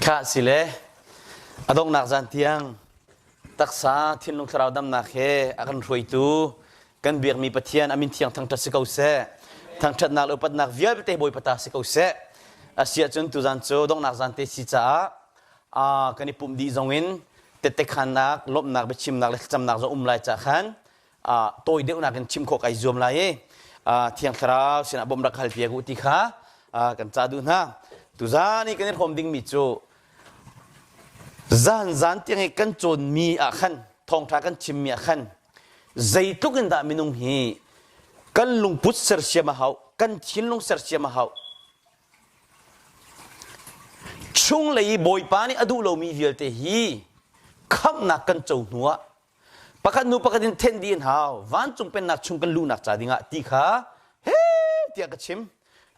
Khah si le a donghnak zan tiang taksa thinlung thlarau damnak he a kan hruaitu kan biakmi Pathian a min thiang thangṭhat si ko seh. Thangṭhatnak le upatnak vialte Bawipa ta si ko seh. Asiahcun tuzan cu donghnak zan te si caah kan i pumh dih zong in tette khannak, lawmhnak, biachimnak le thlacamnak zong um lai ca khan tawi deuhnak in chim khawh kai zuam lai i Thiang Thlarau sinah bawmh rak hal piak u ti kha kan ca duh hna. Tuzan i kan i hrawm dingmi cu zan zan tiang i kan cawnmi ah khan thawngṭha kan chimmi ah khan zeitluk in dah minung hi kan lungput sersiam a hau, kan thinlung sersiam a hau. Chunglei i Bawipa nih a duh lomi vialte hi khamhnak kan co hnu ah pakhat hnu pakhat in thenh dih an hau vancung pennak chung kan luhnak ca dingah ti kha he tiah ka chim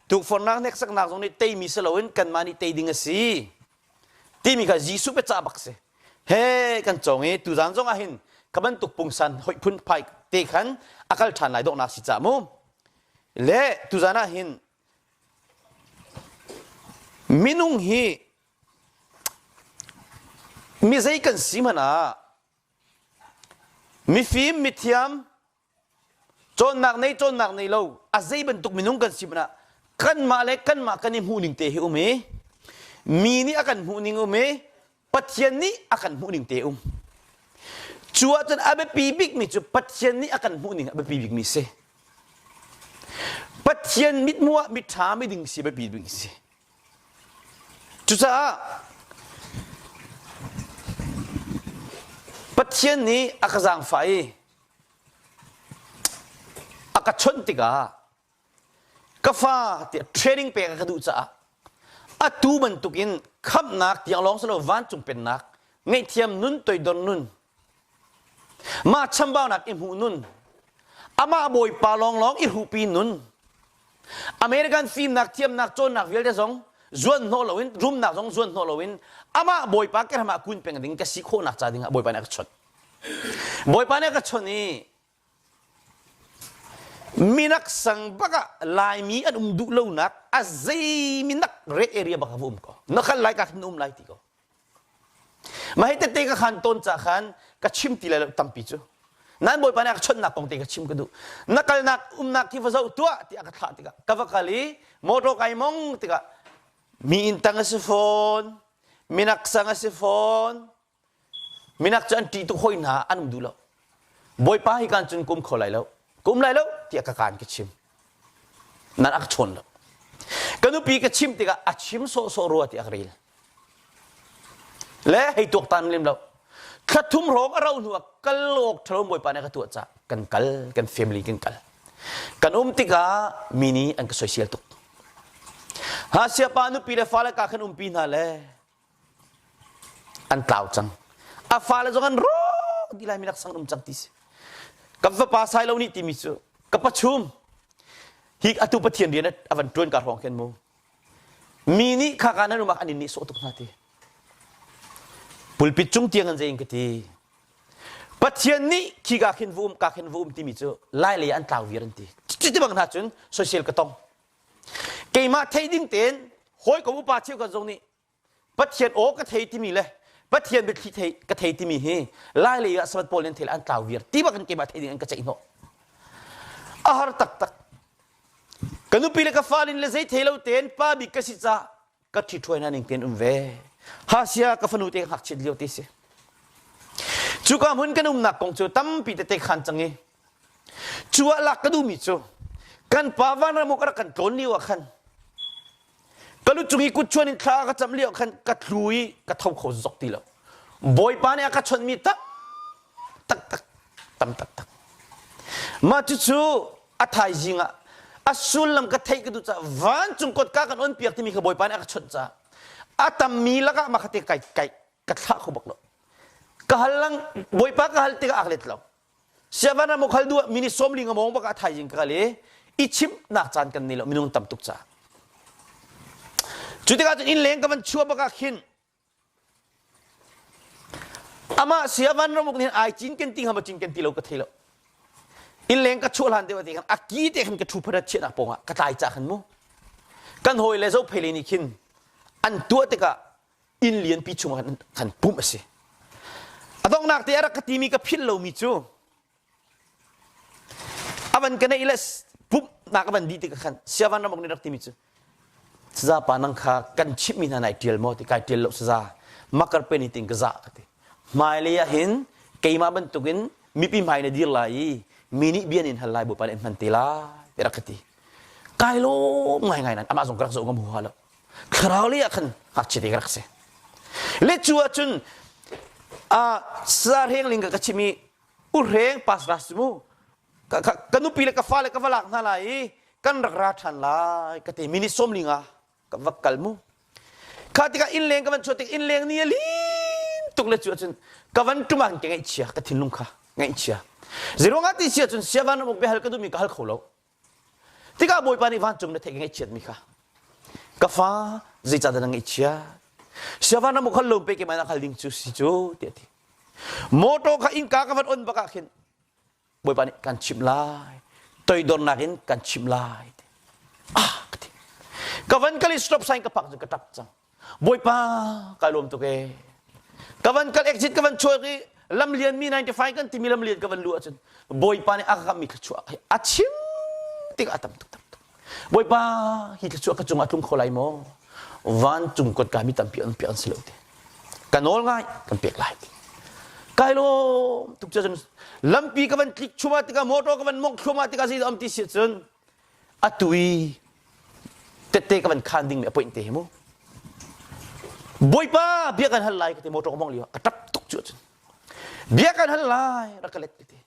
tukforhnak hneksaknak zong nih teimi si loin kanmah nih tei ding a si timi kha Jesuh biacah bak si he kan cawng i tuzan zong ah hin ka bantuk pungsan hoih phun phai te khan a kal ṭhan lai dawhnak si ca mu le tuzan ah hin minung hi Mi zei kan si hmanh ah mifim mithiam cawnnak nei cawnnak nei lo a zei bantuk minung kan si hmanh ah kanmah le kanmah kan i hmuh ning te hi um i mi nih a kan hmuh ning um i Pathian nih a kan hmuh ning te um. Cu ahcun a biapi bikmi cu Pathian nih a kan hmuh ning a biapi bikmi si. Pathian mithmuh ah miṭha miding si a biapi bikmi si. Cucaah Pathian nih a ka zaangfah i a ka chawnh tikah ka fa tiah training pek a ka duh caah atu bantukin khamhnak tiang lawng si lo vancung pennak ngaihthiam nun toidor nun mah chambaunak i hmuh nun amah bawipa lawnglawng i hruhpi nun American fimnak thiamnak cawnnak vialte zong zuan hnawh loin rumnak zong zuan hnawh loin amah bawipa ke ram ah kun peng ding ka si khawhnak ca ding ah bawipa nih a ka chawnh bawipa nih a ka chawnh i minak sang bak ah laimi an um duh lonak a zei minak red area bak ah va um ko na kal lai ka khin um lai ti ko Mah hi tette ka khan tawn ca khan ka chim ti lai lo tampi cu. Nan Bawipa nih a ka chawnhnak kong te ka chim ka duh. Na kalnak umnak khi va zoh tuah tiah ka thlah tikah ka va kal i motor kai mong tikah mi inn tang a si fawn, minak sang a si fawn. Minak cu an ṭih tuk hoi hna an um duh lo. Bawipa hi kan cun kum kho lai lo. Kum lai lo tiah ka kaan ka chim. Nan a ka chawn lo. Ka nupi ka chim tikah a chim sawhsawh rua tiah ka rel. Le hei tuaktan lem lo. Thla thum hrawng a rauh hnu ah kal awk ṭhalo Bawipa nih a ka tuah caah kan kal, kan family kan kal. Kan um tikah mi nih an ka soisel tuk. Ha siapa nupi le fale ka khan umpi hna le an tlau cang. A fale zong an rawk dih lai minak sang um cang ti si. Ka fapa Sailo nih timi cu ka pachum hi atu Pathian rian a van ṭuan ka hrawng khin mu. Mi nih khaka nan um ah an in nihsawh tuk hna ti. Pulpit cung tiang an zei in ka ti. Pathian nih khi ka khin vu um ka khin vu um timi cu lai lei an tlau viar an ti. Cuti bang hna cun soisel ka tong. Keimah thei ding tein hawikom upa cheukhat zong nih Pathian aw ka thei timi le Pathian biathli thei ka thei timi hi lai lei ah sabat pawl nih an thei an tlau viar ti bak in keimah thei ding an ka ceih hnawh. A har taktak. Ka nupi le ka fale le zei thei lo tein pa bik ka si ca ka ṭhi hna ning tein um ve. Hasia ka fanu te ka ngakchiat lio te si. Cuka hmun kan umnak kong cu tampi tete khan cang i cu ah lak ka duhmi cu kan pa vanram ka rak kan tlawn lio ah khan Ka lu cung i kut chuan in thla ka cam lio khan ka tlu i ka tho kho zok ti lo. Bawipa nih a ka chawnhmi tak tak tak tam tak tak. Mah cucu a thaizing ah a sullam ka theih ka duh caah vancung kotka kan on piak timi kha Bawipa nih a ka chawnh caah a tammi lakah mah kha te kai kai ka thlah kho bak lo. Ka hal lang Bawipa ka hal tikah a ka let lo. Siavan ram khal duah minute 40 nga mong bak a thaizing ka kal i i chimnak caan kan nei lo minung tam tuk ca. Cu tikah cun inn leng ka van chuah bak ah khin amah siavan ramuk nih ai cin ken ti ngam cin ken ti lo ka thei lo. Inn leng ka chuah hlan deuh te khan a ki te khan ka thu pharat chiahnak pawng ah ka tlai ca khan mu. Kan hawi le zo phei le nih khin an tuah tikah. Inn lianpi chung ah khan pumh a si. A donghnak te a rak ka timi ka philh lomi cu a van ka neih le pumhnak a van dih tikah khan Siavan ramuk nih rak timi cu saza pa nang kha kan chimhmi hna nai ṭial maw ti kai ṭial lo saza makar pe ni tin ka zah ka ti. Hmailei ah hin keimah bantukin mipi hmai na dir lai i mi nih bia nin hal lai Bawipa nih an hman te lai ti rak ka ti. Kai lawm ngaingai nan amah zong ka rak zoh ngam huha lo. Thlarau lei ah khan ngakchia te ka rak si. Le cu ahcun sa hreng ling ka ka chim i u hreng pas ras cu mu ka nupi le ka fale ka va lak hna lai i kan rak ra ṭhan lai ka ti minute sawm li nga ka va kal mu kha tikah innleng ka van chuah tik innleng ni a lim tuk le cu ahcun ka van ṭum ah ka ngaihchia ka thinlung kha ngaihchia zeiruangah ti si ahcun siavan ramuk biahal ka duhmi ka hal kho lo Tikah Bawipa nih vancung na theih ka ngaihchiatmi kha ka fa zeicahdah na ngaihchiat siavan ram khal lo pe ke mai na khal ding cu si cu tiah ti motor kha innka ka van on bak ah khin Bawipa nih kan chimh lai toidornak in kan chimh lai ti ah ka ti ka van kal i stop sign ka pak cu ka tap cang Bawipa kai lawm tuk ee. Ka van kal exit ka van chuak i lamlian mi 95 kan timi lamlian ka van luh ahcun Bawipa nih a ka kammi thluachuah a chim tikah a tam tuk tam tuk. Bawipa hi thluachuah ka cungah tlung kho lai maw? Vancung kotka mi tampi an piak an si lo ti. Ka nawl ngai kan pek lai ti. Kai lawm tuk cun lampi ka van tlik chuma tikah motor ka van mongh thluahmah tikah zei am ti si cun atu i tette ka van khan dingmi a point te hi mu Bawipa bia kan hal lai ka ti motor ka mong lio ka tap tuk cu cun bia kan hal lai rak ka let ka ti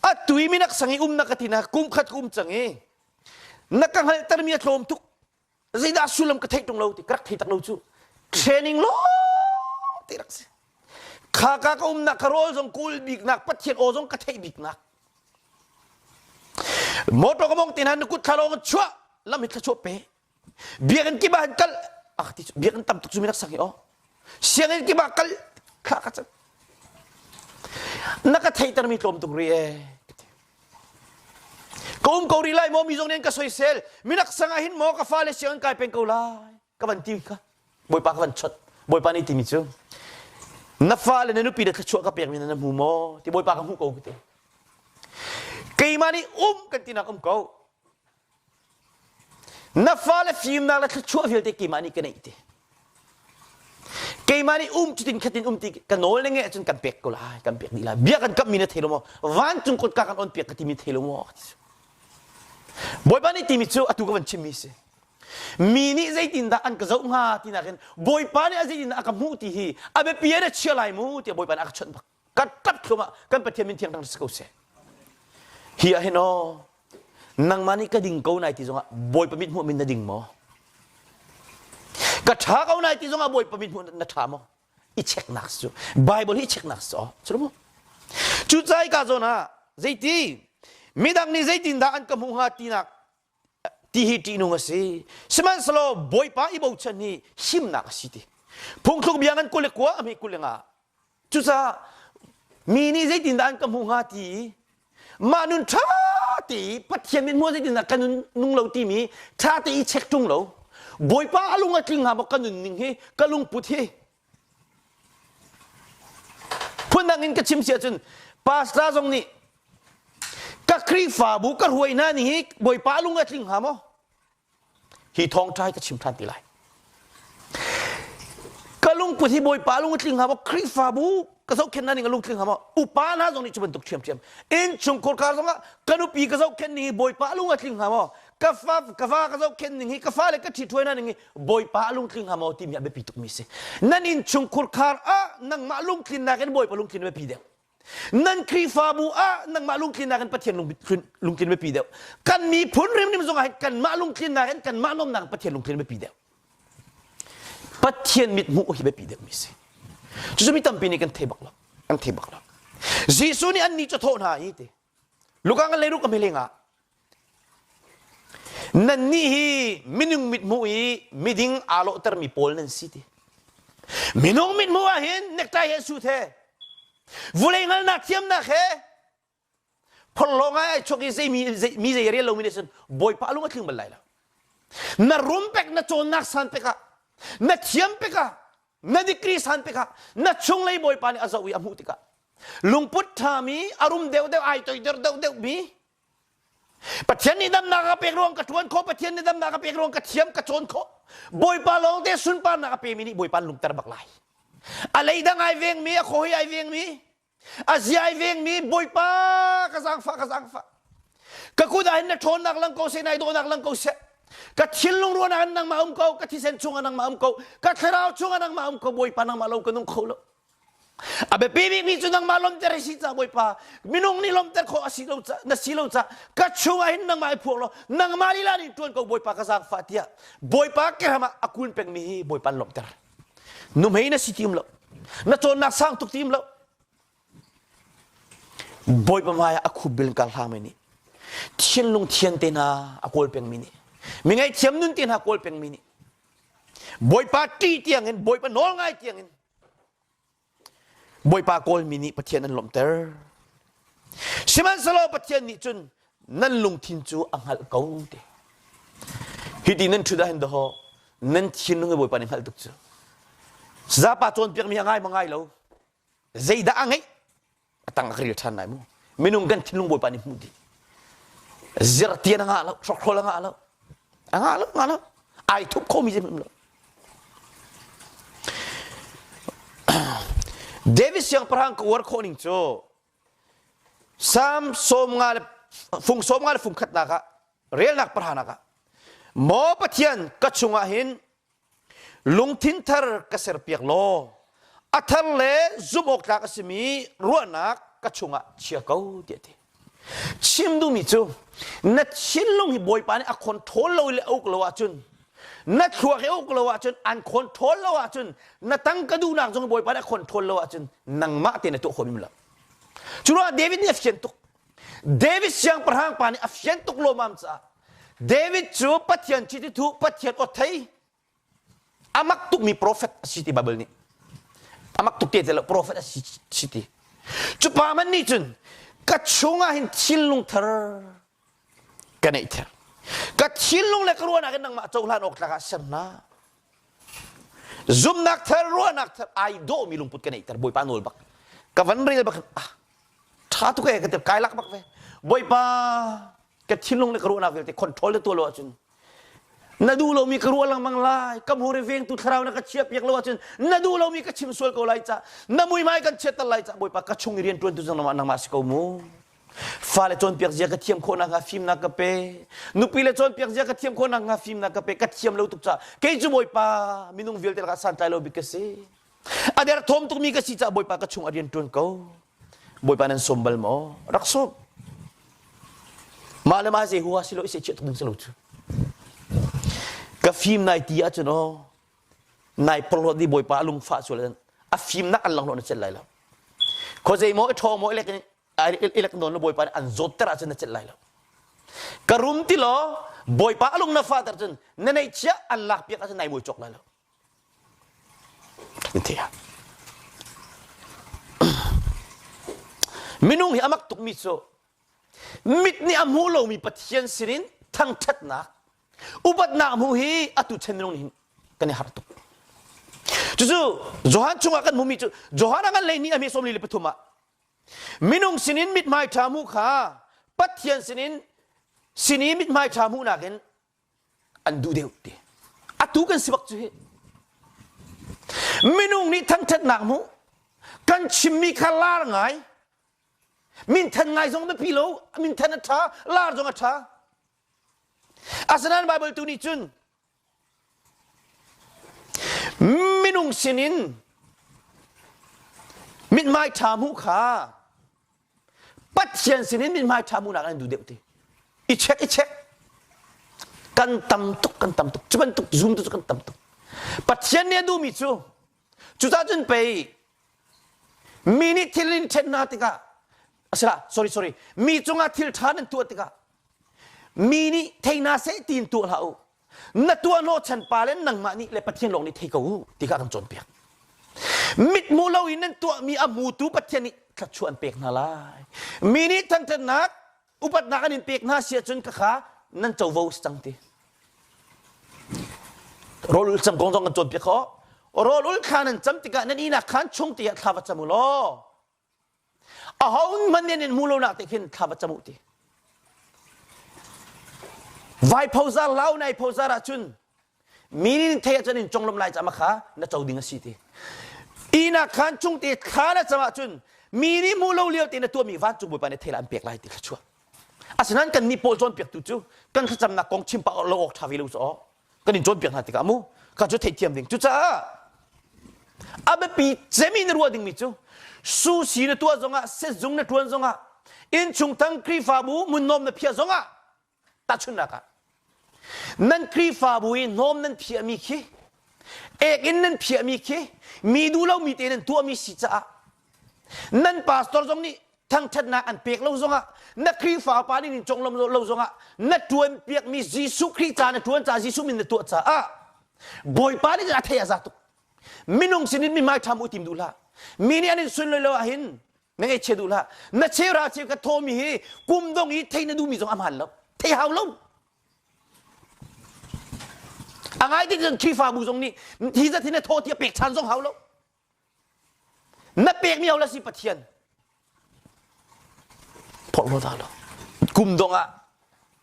atu i minak sang i um na ka ti na kum khat ka um cang i na ka hngalhter mi a tlawm tuk zeidah sullam ka theih tung lo ti ka rak thei tak lo cu training lawng ti rak si kha ka ka umnak ka rawl zong kawl biknak pathian aw zong ka theih biknak motor ka mong tin han na kut thla lawng chuah lam hi thla pe biakinn kip ah kal ah ti biakinn tam tuk cu mi rak sak hi aw sianginn kip ah kal kha ka can na ka theihter mi tlawm tuk ri e Ka um ko rih lai maw mi zong nih an ka soisel minak sang ah hin maw ka fale siang an kai peng ko lai ka van ti kha Bawipa ka van chawt Bawipa nih timi cu na fale na nupi le thluachuah ka pekmi na hmu maw ti Bawipa ka hmuh ko ka ti keimah nih um kan tinak um ko Na fale fimnak le thluachuah vialte keimah nih ka neih ti. Keimah nih um cutin khatin um ti ka nawl na ngeih ahcun kan pek ko lai, kan pek dih lai. Bia kan kammi na thei lo maw? Vancung kutka kan on piak ka timi thei lo maw? Bawipa nih timi cu atu ka van chimmi si. Mi nih zeitindah an ka zoh hnga ti nakin Bawipa nih a zeitindah a ka hmuh ti hi a biapi ah na chia lai mu tiah Bawipa nih a ka chawnh bak. Ka ṭap thluahmah kan Pathian min thiang si ko seh. Hi ah hin aw nangmah nih ka ding ko nai ti zongah Bawipa mit hmuh min na ding maw? Ka ṭha ko nai ti zongah Bawipa mit hmuh na ṭha maw? I checknak cu Bible hi i checknak cu cu mu. Cucaah ka zawn ah zeiti midang nih zeitindah an ka hmuh hnga tinak ti hi ṭihnung a si. Sihmanhsehlaw Bawipa i bochan hi himnak a si ti. Phungthluk bia ngan 29 a hme 25 Cucaah mi nih zeitindah an ka hmuh hnga ti i mah nun ṭha te i Pathian mithmuh zeitindah ka nun nung lo timi ṭha te i check ṭung lo Bawipa a lung a tling hnga maw ka nunning hi ka lungput hi phundang in ka chim si ahcun pastor zong nih ka Khrihfabu ka hruai hna nih hi Bawipa a lung a tling hnga maw Hi thawngṭha hi ka chim ṭhan ti lai. Ka lungput hi Bawipa lung a tling hnga maw? Khrihfabu ka zohkhenh hna ning a lungtling hnga maw? Upa hna zong nih cu bantuk ṭhiamṭhiam. Innchungkhar ka zongah ka nupi ka zohkhenh ning hi Bawipa lung a tling hnga maw? Ka fa ka va ka zohkhenh ning hi ka fale ka ṭhithruai hna ning hi Bawipa lungtling hnga maw timi a biapi tukmi si. Nan innchungkhar khar ah nangmah lungtlinnak in Bawipa lungtlin a biapi deuh. Nan Khrihfabu ah nangmah lungtlinnak in Pathian lungtlin biapi deuh. Kan miphun hrimhrim zongah hin kanmah lungtlinnak in kanmah nuamnak in Pathian lungtlin biapi deuh. Pathian mithmuh hi biapi deuh mi si. Cucu mi tampi nih kan thei bak lo. Kan thei bak lo. Jesuh nih annih cu thawh hna i ti. Luka ngan leiruk a hmeleng ah Nannih hi minung mithmuh i miding aa lawhtermi pawl nan si ti. Minung mithmuh ah hin necktie he suit he vulei hngalnak thiamnak he phorhlaw ngai ai chuak i zei mi mi zei rel lomi nih cun Bawipa lung a tling bal lai lo. Na rum pek na cawnnak san pek ah na thiam pek ah. Na degree san tikah na chunglei Bawipa nih a zoh i a hmuh tikah lungput ṭhami a rum deuhdeuh ai toidor deuhdeuh mi Pathian nih damnak a pek ruang ka ṭuan khawh Pathian nih damnak a pek ruang ka thiam ka cawn khawh Bawipa lawng te sunparnak a pemi nih Bawipa an lungter bak lai a leidang ai vengmi a khaw hi ai vengmi a zia ai vengmi Bawipa ka zaangfah ka zaangfah ka kut ah hin na ṭhawnnak lang ko seh nai dawhnak lang ko seh ka thinlung ruahnak in nangmah um ko ka thisen chungah nangmah um ko ka thlarau chungah nangmah um ko Bawipa nangmah lo ka nung kho lo A biapi bikmi cu nangmah lawmter hi si ca Bawipa minung nih lawmter khawh a si lo ca na si lo ca ka chungah hin nangmah i phuak law nangmah lila nih ṭuan ko Bawipa ka zaangfah tiah Bawipa kehram ah a kun pengmi hi Bawipa an lawmhter. Nuhmei na si ti um lo na cawnnak sang tuk ti um lo Bawipa hmai ah a khupbil kar hlangmi nih thinlung thian te hna a kawl pengmi nih mi ngaihthiam nun te hna kawl pengmi nih Bawipa ṭih tiangin Bawipa nawl ngai tiangin Bawipa kawlmi nih Pathian an lawmhter. Sihmanhsehlaw Pathian nih cun nan lungthin cu a hngalh ko te. Hiti nan ṭhut ahhin dahawh nan thinlung hi Bawipa nih hngalh tuk cu. Zapa cawnpiakmi a ngai ma ngai lo. Zeidah a ngeih? A tang a ka ril ṭhan lai mu. Minung kan thinlung Bawipa nih hmuh dih. Zirtian a ngah lo, hrokhrawl a ngah lo. A ngah lo, ngah lo. Ai thup khomi zeihmanh um lo. David siangpahrang ka uar khawh ning cu Psalm sawm nga le fung sawm nga le fung khatnak ah relnak pahranak ah Maw Pathian ka chungah hin lungthin thar ka serpiak law a thar le zumh awk tlak a simi ruahnak ka chungah chia ko tiah a ti. Chim duhmi cu na thinlung hi Bawipa nih a control lo le a uk lo ahcun na thluak hi a uk lo ahcun an control lo ahcun na tangka duhnak zong Bawipa nih a control lo ahcun nangmah te na tuah khawh lo. Cu ruangah David nih a fian tuk. David siangpahrang pa nih a fian tuk lawmam caah David cu Pathian chiti thuh Pathian aw thei a mak tukmi prophet a si ti Bible nih a mak tuk te te lo prophet a si, si ti cu pa man nih cun ka chungah hin thinlung thar ka neih ther ka thinlung le ka ruahnak in nangmah cohlan awk tlak ah ser hna zumnak thar ruahnak thar ai dawhmi lungput ka neihter bawipa nawl bak ka van rel bak ah ṭha tuk e ka ti kai lak bak ve bawipa ka thinlung le ka ruahnak vialte control na tuah lo ahcun na duh lomi ka ruah lengmang lai ka hmur i vengtu thlarau na ka chiah piak lo ahcun na duh lomi ka chim sual ko lai ca na muihmai kan chiatter lai ca bawipa ka chung i rian ṭuantu zong nangmah nangmah si ko mu fale cawnpiak zia ka thiam khawh nakhnga fimnak ka pe nupi le cawnpiak zia ka thiam khawh nakhnga fimnak ka pe ka thiam lo tuk ca kei cu bawipa minung vialte lakah santlai lo bik ka si A derthawm tukmi ka si caah Bawipa ka chung a rian ṭuan ko. Bawipa nan sawm bal maw? Rak sawm. Mah le mah zei hua si lo i chiah tuk ding si lo cu. Ka fim nai ti ahcun aw nai porhlawt di Bawipa a lungfah sual a fimnak an langhlo na celh lai lo. Khuazei maw i ṭhawng maw i lek i lek nawn lo Bawipa nih an zawtter ahcun na celh lai lo. Ka rum ti law Bawipa a lung na fahter cun na neihchiah an lak piak ahcun nai muai cawk lai lo. Minung hi a mak tukmi cu mit nih a hmu lomi Pathian sinin thangṭhatnak, upatnak hmuh hi atu chan minung nih hin kan i harh tuk. Cucu Johan chungah kan hmuhmi cu Johan a ngan lei ni a hme 43 ah minung sinin mithmai ṭha hmuh kha Pathian sinin sin i mithmai ṭha hmuh nakin an duh deuh ti atu kan si bak cu hi minung nih thangṭhatnak hmuh kan chimmi kha lar ngai minthan ngai zong biapi lo minthan a ṭha lar zong a ṭha asinain Bible tu nih cun minung sinin mithmai ṭha hmuh kha Pathian sinin mithmai ṭha hmuhnak an duh deuh ti. I check i check. Kan tam tuk kan tam tuk. Cu bantuk zum tu cu kan tam tuk. Pathian nih a duhmi cu cucaah cun pei mi nih thil in ṭhen hna tikah asila sorry sorry mi cungah thil ṭha nan tuah tikah mi nih thei hna seh tiin tuah hlah u Na tuahhnawh chan pa le nangmah nih le Pathian lawng nih thei ko u ti kha kan cawnpiak. Mithmuh loin nan tuahmi a hmutu Pathian nih thluachuah an pek hna lai. Mi nih thangṭhatnak, upatnak an in pek hna si ahcun khakha nan covo si cang ti. Rawl cang kong zong kan cawnpiak khawh. Rawl ul thla nan cam tikah nan ihnak khaan chung te ah thla va cam u law aho hmanh nih an in hmuh lonak te khin thla va cam u ti. Vai phozar lau nai phozar ahcun mi nih thei ahcun in conglawmh lai cama kha na co ding a si ti. Ihnak khaan chung te thla na cam ahcun mi nih hmuh lo lio te na tuahmi vancung Bawipa nih thei la an pek lai ti thluachuah. Asinain kan nih pawl cawnpiaktu cu kan thlacamnak kong chim pah lo awk ṭha ve lo cu aw. Kan in cawnpiak hna tikah mu kha cu theihthiam ding. Cucaah a biapi cem in na ruah dingmi cu susi na tuah zongah sezung na ṭuan zongah innchung tang Khrihfabu hmunnawm na phiah zongah tahchunhnak ah nan Khrihfabu i hnawm nan phiahmi khi ek in nan phiahmi khi mi duh lomi te nan tuahmi si caah nan pastor zong nih thangṭhatnak an pek lo zongah na Khrihfa pa nih in conglawmh lo zongah na ṭuan piakmi Jesuh Khrih ca na ṭuan ca Jesuh min na tuah caah Bawipa nih a thei a za tuk. Minung sinin mi hmai ṭha mu tim duh hlah. Mi nih an in sunloi lo ahhin na ngaihchia duh hlah. Na cheuhra cheu ka thawmi hi kum dong i thei na duhmi zong a hmaan lo. Thei hau lo. A ngai ti cun Khrihfabu zong nih hi zat hi na thaw tiah pek ṭhan zong hau lo. Na pekmi ho la si Pathian. Phorh lo lo. Kum dong ah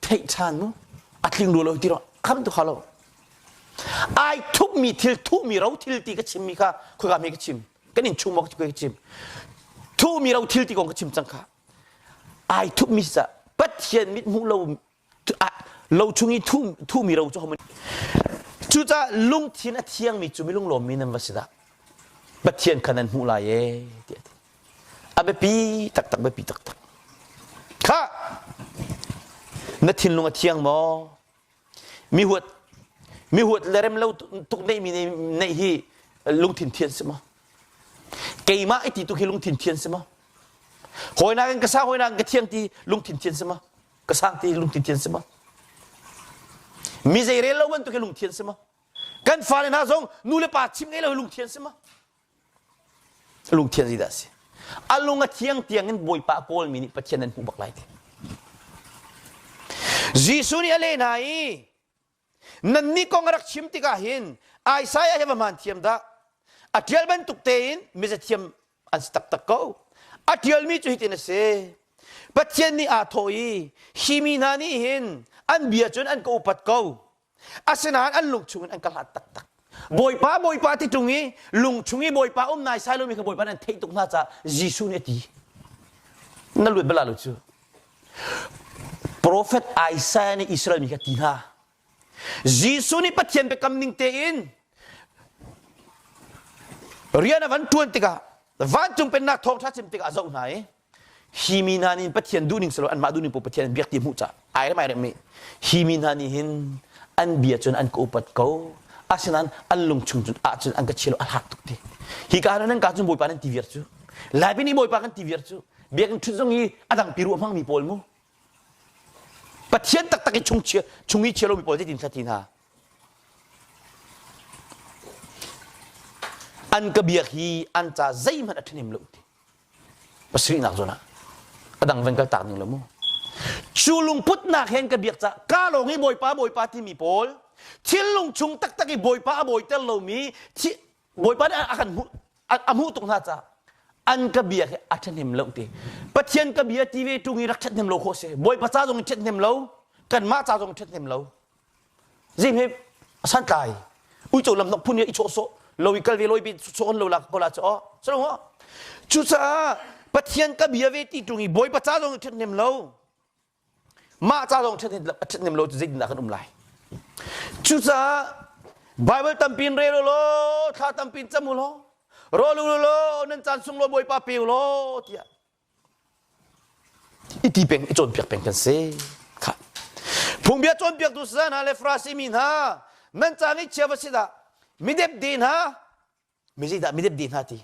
theih ṭhan mu a tling rua lo ti ro kham tu kha lo. Ai thupmi thil thuhmi ro thil ti ka chimmi kha khoika me ka chim. Kan in chung maw ka chim. Thuhmi ro thil ti kong ka chim cang kha. Ai thupmi ca Pathian mit hmuh lo lo chung i thuhmi ro cu homan cucaah lungthin a thiangmi cu mi lunglawmmi nan va si dah Pathian kha nan hmuh lai ee tiah ti a biapi taktak biapi taktak kha na thinlung a thiang maw mi huat mi huat le rem lo tuk neihmi neih hi lungthin thian si maw keimah i ti tuk hi lungthin thian si maw hawinak in ka sang hawinak in ka thiang ti lungthin thian si maw ka sang ti lungthin thian si maw mi zei rel lo bantuk hi lungthian si maw kan fale hna zong nu le pa chim ngei lo hi lungthian si maw lungthian zeidah si a lung a thiang tiang in bawipa a kawlmi nih pathian an hmuh bak lai ti Jesuh nih a leh hna i Nannih kong a rak chim tikah hin Isaiah hi va hmaan thiam dah. A ṭial bantuk tein mizathiam an si taktak ko. A ṭialmi cu hitin a si. Pathian nih aa thawh i hi mi hna nih hin an bia cun an ka upat ko. Asinain an lung chungin an ka hlat taktak. Bawipa, Bawipa ti ṭung i lung chung i Bawipa um naisai lomi kha Bawipa nih an theih tuk hna caah Jesuh nih a ti. Na luat bal lo cu. Profet Isaiah nih Israel mi kha ti hna. Jesuh nih Pathian biakam ning tein rian a van ṭuan tikah vancung pennak thawngṭha chim tikah a zoh hna i hi mi hna nih Pathian duhning si lo anmah duhning paoh Pathian an biak ti hmuh caah ai rem ai rem mi hi mi hna nih hin an bia cun an ka upat ko asinain an lung chung cun ahcun an ka chia lo a hlat tuk ti hi ka nan ka cun Bawipa nan ti viar cu Laipi nih Bawipa kan ti viar cu biakinn ṭhut zong hi a dangpi ruah hmangmi pawl mu Pathian taktak i chung chia chung i chia lomi pawl zeitin thla ti hna an ka biak hi an ca zeihmanh a ṭhahnem lo ti pasarihnak zawn ah a dang van kal tak ning lo mu cu lungputnak he an ka biak ca ka lawng i bawipa bawipa timi pawl thinlung chung taktak i bawipa a bawiter lomi Bawipa nih a kan hmuh a hmuh tuk hna caah an ka bia hi a ṭhahnem lo ti Pathian ka bia ti ve ṭung i rak ṭhathnem lo khawh si Bawipa ca zong in ṭhathnem lo kanmah ca zong in ṭhathnem lo zing hi santlai uico lam nok phun i chawh sawh lo i kal ve loi bi sawh lo la ko la chu aw so cucaah Pathian ka bia ve ti ṭung i Bawipa ca zong in ṭhathnem lo Mah ca zong ṭhathnem lo cu zeitindah kan um lai? Cucaah Baibal tampi in rel u law, thla tampi in cam u law, rawl u law, nan caan sunglawi Bawipa pe u law tiah i ti peng i cawnpiak peng kan si. Kha. Phungbia cawnpiaktu saya hna le Farasi mi hna, nan ca ngaihchia va si dah, midepde hna, Mi zeidah midep dih hna ti?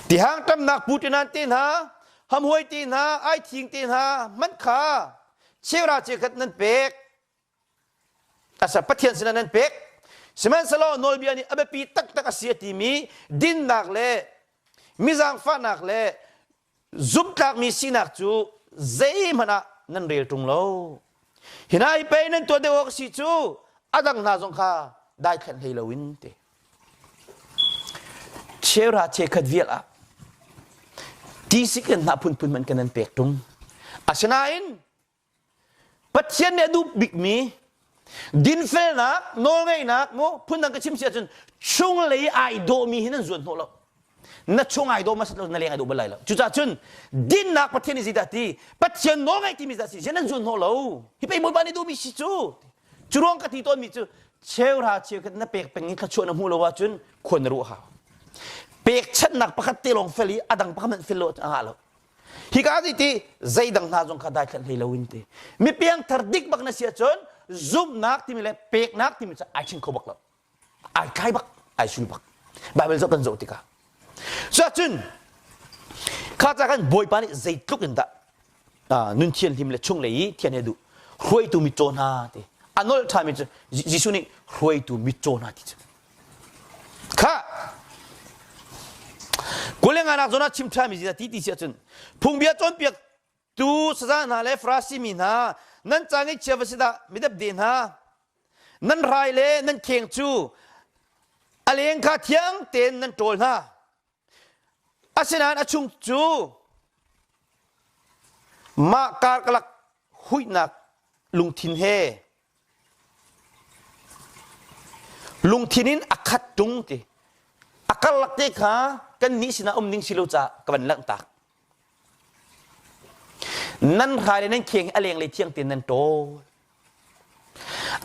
Tihang ṭamnak pu-ṭinan te hna, hamhuai te hna, aithing te hna hmanh kha cheuhra cheukhat nan pek. Asa Pathian sinah nan pek. Sihmanhsehlaw nawlbia nih a biapi taktak a si a timi dinnak le mizangfahnak le zumhtlakmi sinak cu zeihmanh ah nan rel ṭung lo. Hi hna hi pei nan tuah deuh awk a si cu a dang hna zong kha daithlenh hlei loin ti. Cheuhra cheukhat vial ah tisik in hnah phunphun hmanh kan an pek ṭung. Asinain Pathian nih a duh bikmi dinfelnak, nawlngeihnak mu phundang ka chim si ahcun chunglei ai dawhmi hi nan zuan hnawh lo. Na chung ai dawh hmasat lo na leng ai dawh bal lai lo. Cucaah cun dinnak Pathian nih zeidah ti? Pathian nawlngeih timi dah si? Ziah nan zuan hnawh lo? Hi pei Bawipa nih duhmi si cu. Cu ruang ka ti tawnmi cu cheuhra cheukhat na pek peng i thluachuah na hmuh lo ahcun khua na ruah hau. Pekchanhnak pakhat te lawng fel i a dang pakhat hmanh fel lo ahcun a ngah lo. Hika ti ti zeidang hna zong kha daithlanh hlei lo in ti. Mi piangthar dik bak na si ahcun zumhnak timi le peknak timi cu ai ching kho bak lo. Ai tlai bak, ai sul bak. Bible zoh kan zoh tikah. Cuahcun kha ca kan Bawipa nih zeitluk in dah nun thianhlim le chunglei i thian he duh hruaitu mitcaw hna ti a nolh ṭhami cu Jesuh nih hruaitu mitcaw hna ti cu Kha kulenganak zawn ah chim ṭhami zia ti ti si ahcun phungbia cawnpiak tu saza hna le Farasi mi hna nan ca ngaihchia va si dah midepde hna nan rai le nan kheng cu a leng kha thiang tein nan ṭawl hna asinain a chung cu mah karkalak huihnak lungthin he Lungthin in a khat ṭung ti. A karlak te kha kannih sinah um ding si lo caah ka van langhtak. Nan hrai le nan kheng a lenglei thiang tein nan ṭawl.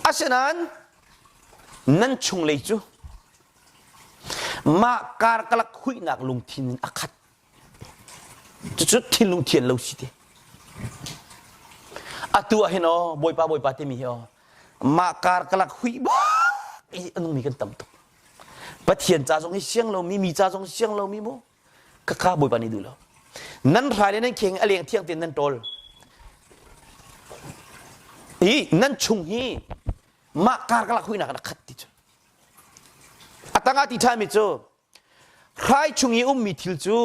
Asinain nan chunglei cu mah karkalak huihnak lungthin in a khat. Cucu thinlung thian lo si ti. Atu ah hin aw Bawipa Bawipa timi hi aw mah karkalak hui bak i a nungmi kan tam tuk. Pathian ca zong hi siang lomi mi ca zong siang lomi mu kaka Bawipa nih duh lo. Nan hrai le nan kheng a leng thiang tein nan ṭawl. I nan chung hi mah karkalak huinak in a khat ti cu. A tangah ti ṭhami cu Hrai chung i ummi thil cu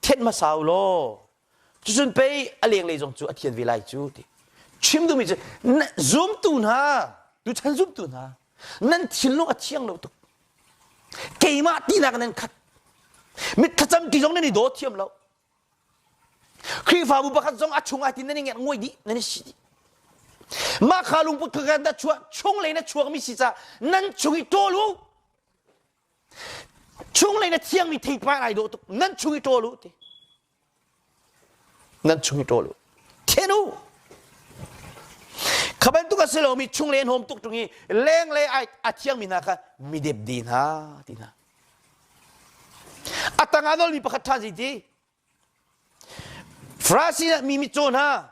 thenh hmasa u law cucun pei a lenglei zong cu a thian ve lai cu ti. Chim duhmi cu zumtu hna, tuchan zumtu hna, nan thinlung a thiang lo tuk. Keimah tinak nan khat. Mit thlacam ti zong nan i daw thiam lo. Khrihfabu pakhat zong a chung ah tin nan i ngerh nguai dih, nan i si dih. Mah kha lungput kha kan chuah chunglei na chuakmi si caah nan chung i ṭawl u. Chunglei na thiangmi theipar ai dawh tuk. Nan chung i ṭawl u ti. Nan chung i ṭawl u. Then u. Kha bantuk a si lomi chunglei an hawm tuk ṭung i lenglei a thiangmi hna kha midepde hna ti hna. A tang ah nawlmi pakhat ṭhan zei ti? Farasi mi mitcaw hna,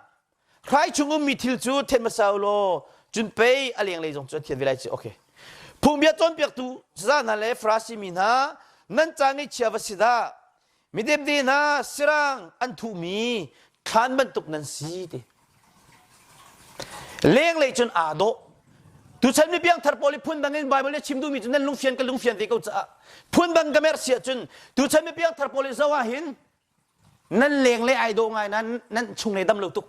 hrai chung ummi thil cu then hmasa u law cun pei a lenglei zong cu a thian ve lai ci. Okay. Phungbia cawnpiaktu saza hna le Farasi mi hna, nan ca ngaihchia va si dah. Midepde hna sirang an thuhmi thlan bantuk nan si ti. Lenglei cun aa dawh. Tuchan mi piangthar pawl i phun bang in Bible nih chim duhmi cu nan lungfian ka lungfian ve ko caah phun bang ka merh si ahcun tuchan mi piangthar pawl i zoh ah hin nan lenglei ai dawh ngai nan nan chunglei dam lo tuk.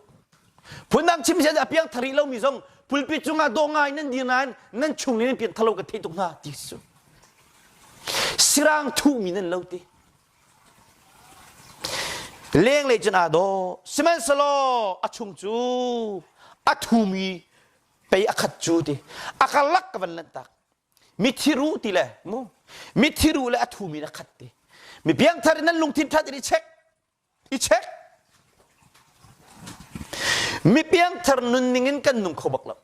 Phundang chim si a piangthar rih lomi zong pulpit cungah dawh ngai nan dir nain nan chunglei nan piangthar lo ka theih tuk hna ti cu. Sirang thuhmi nan lo ti. Lenglei cun aa dawh. Sihmanhsehlaw a chung cu a thumi pei a khat cu ti. A karlak ka van lanhtak. Mithi ruh ti le mu. Mithi ruh le a thumi in a khat ti. Mi piangthar in nan lungthin ṭhat in i check. I check. Mi piangthar nunning in kan nung kho bak lo.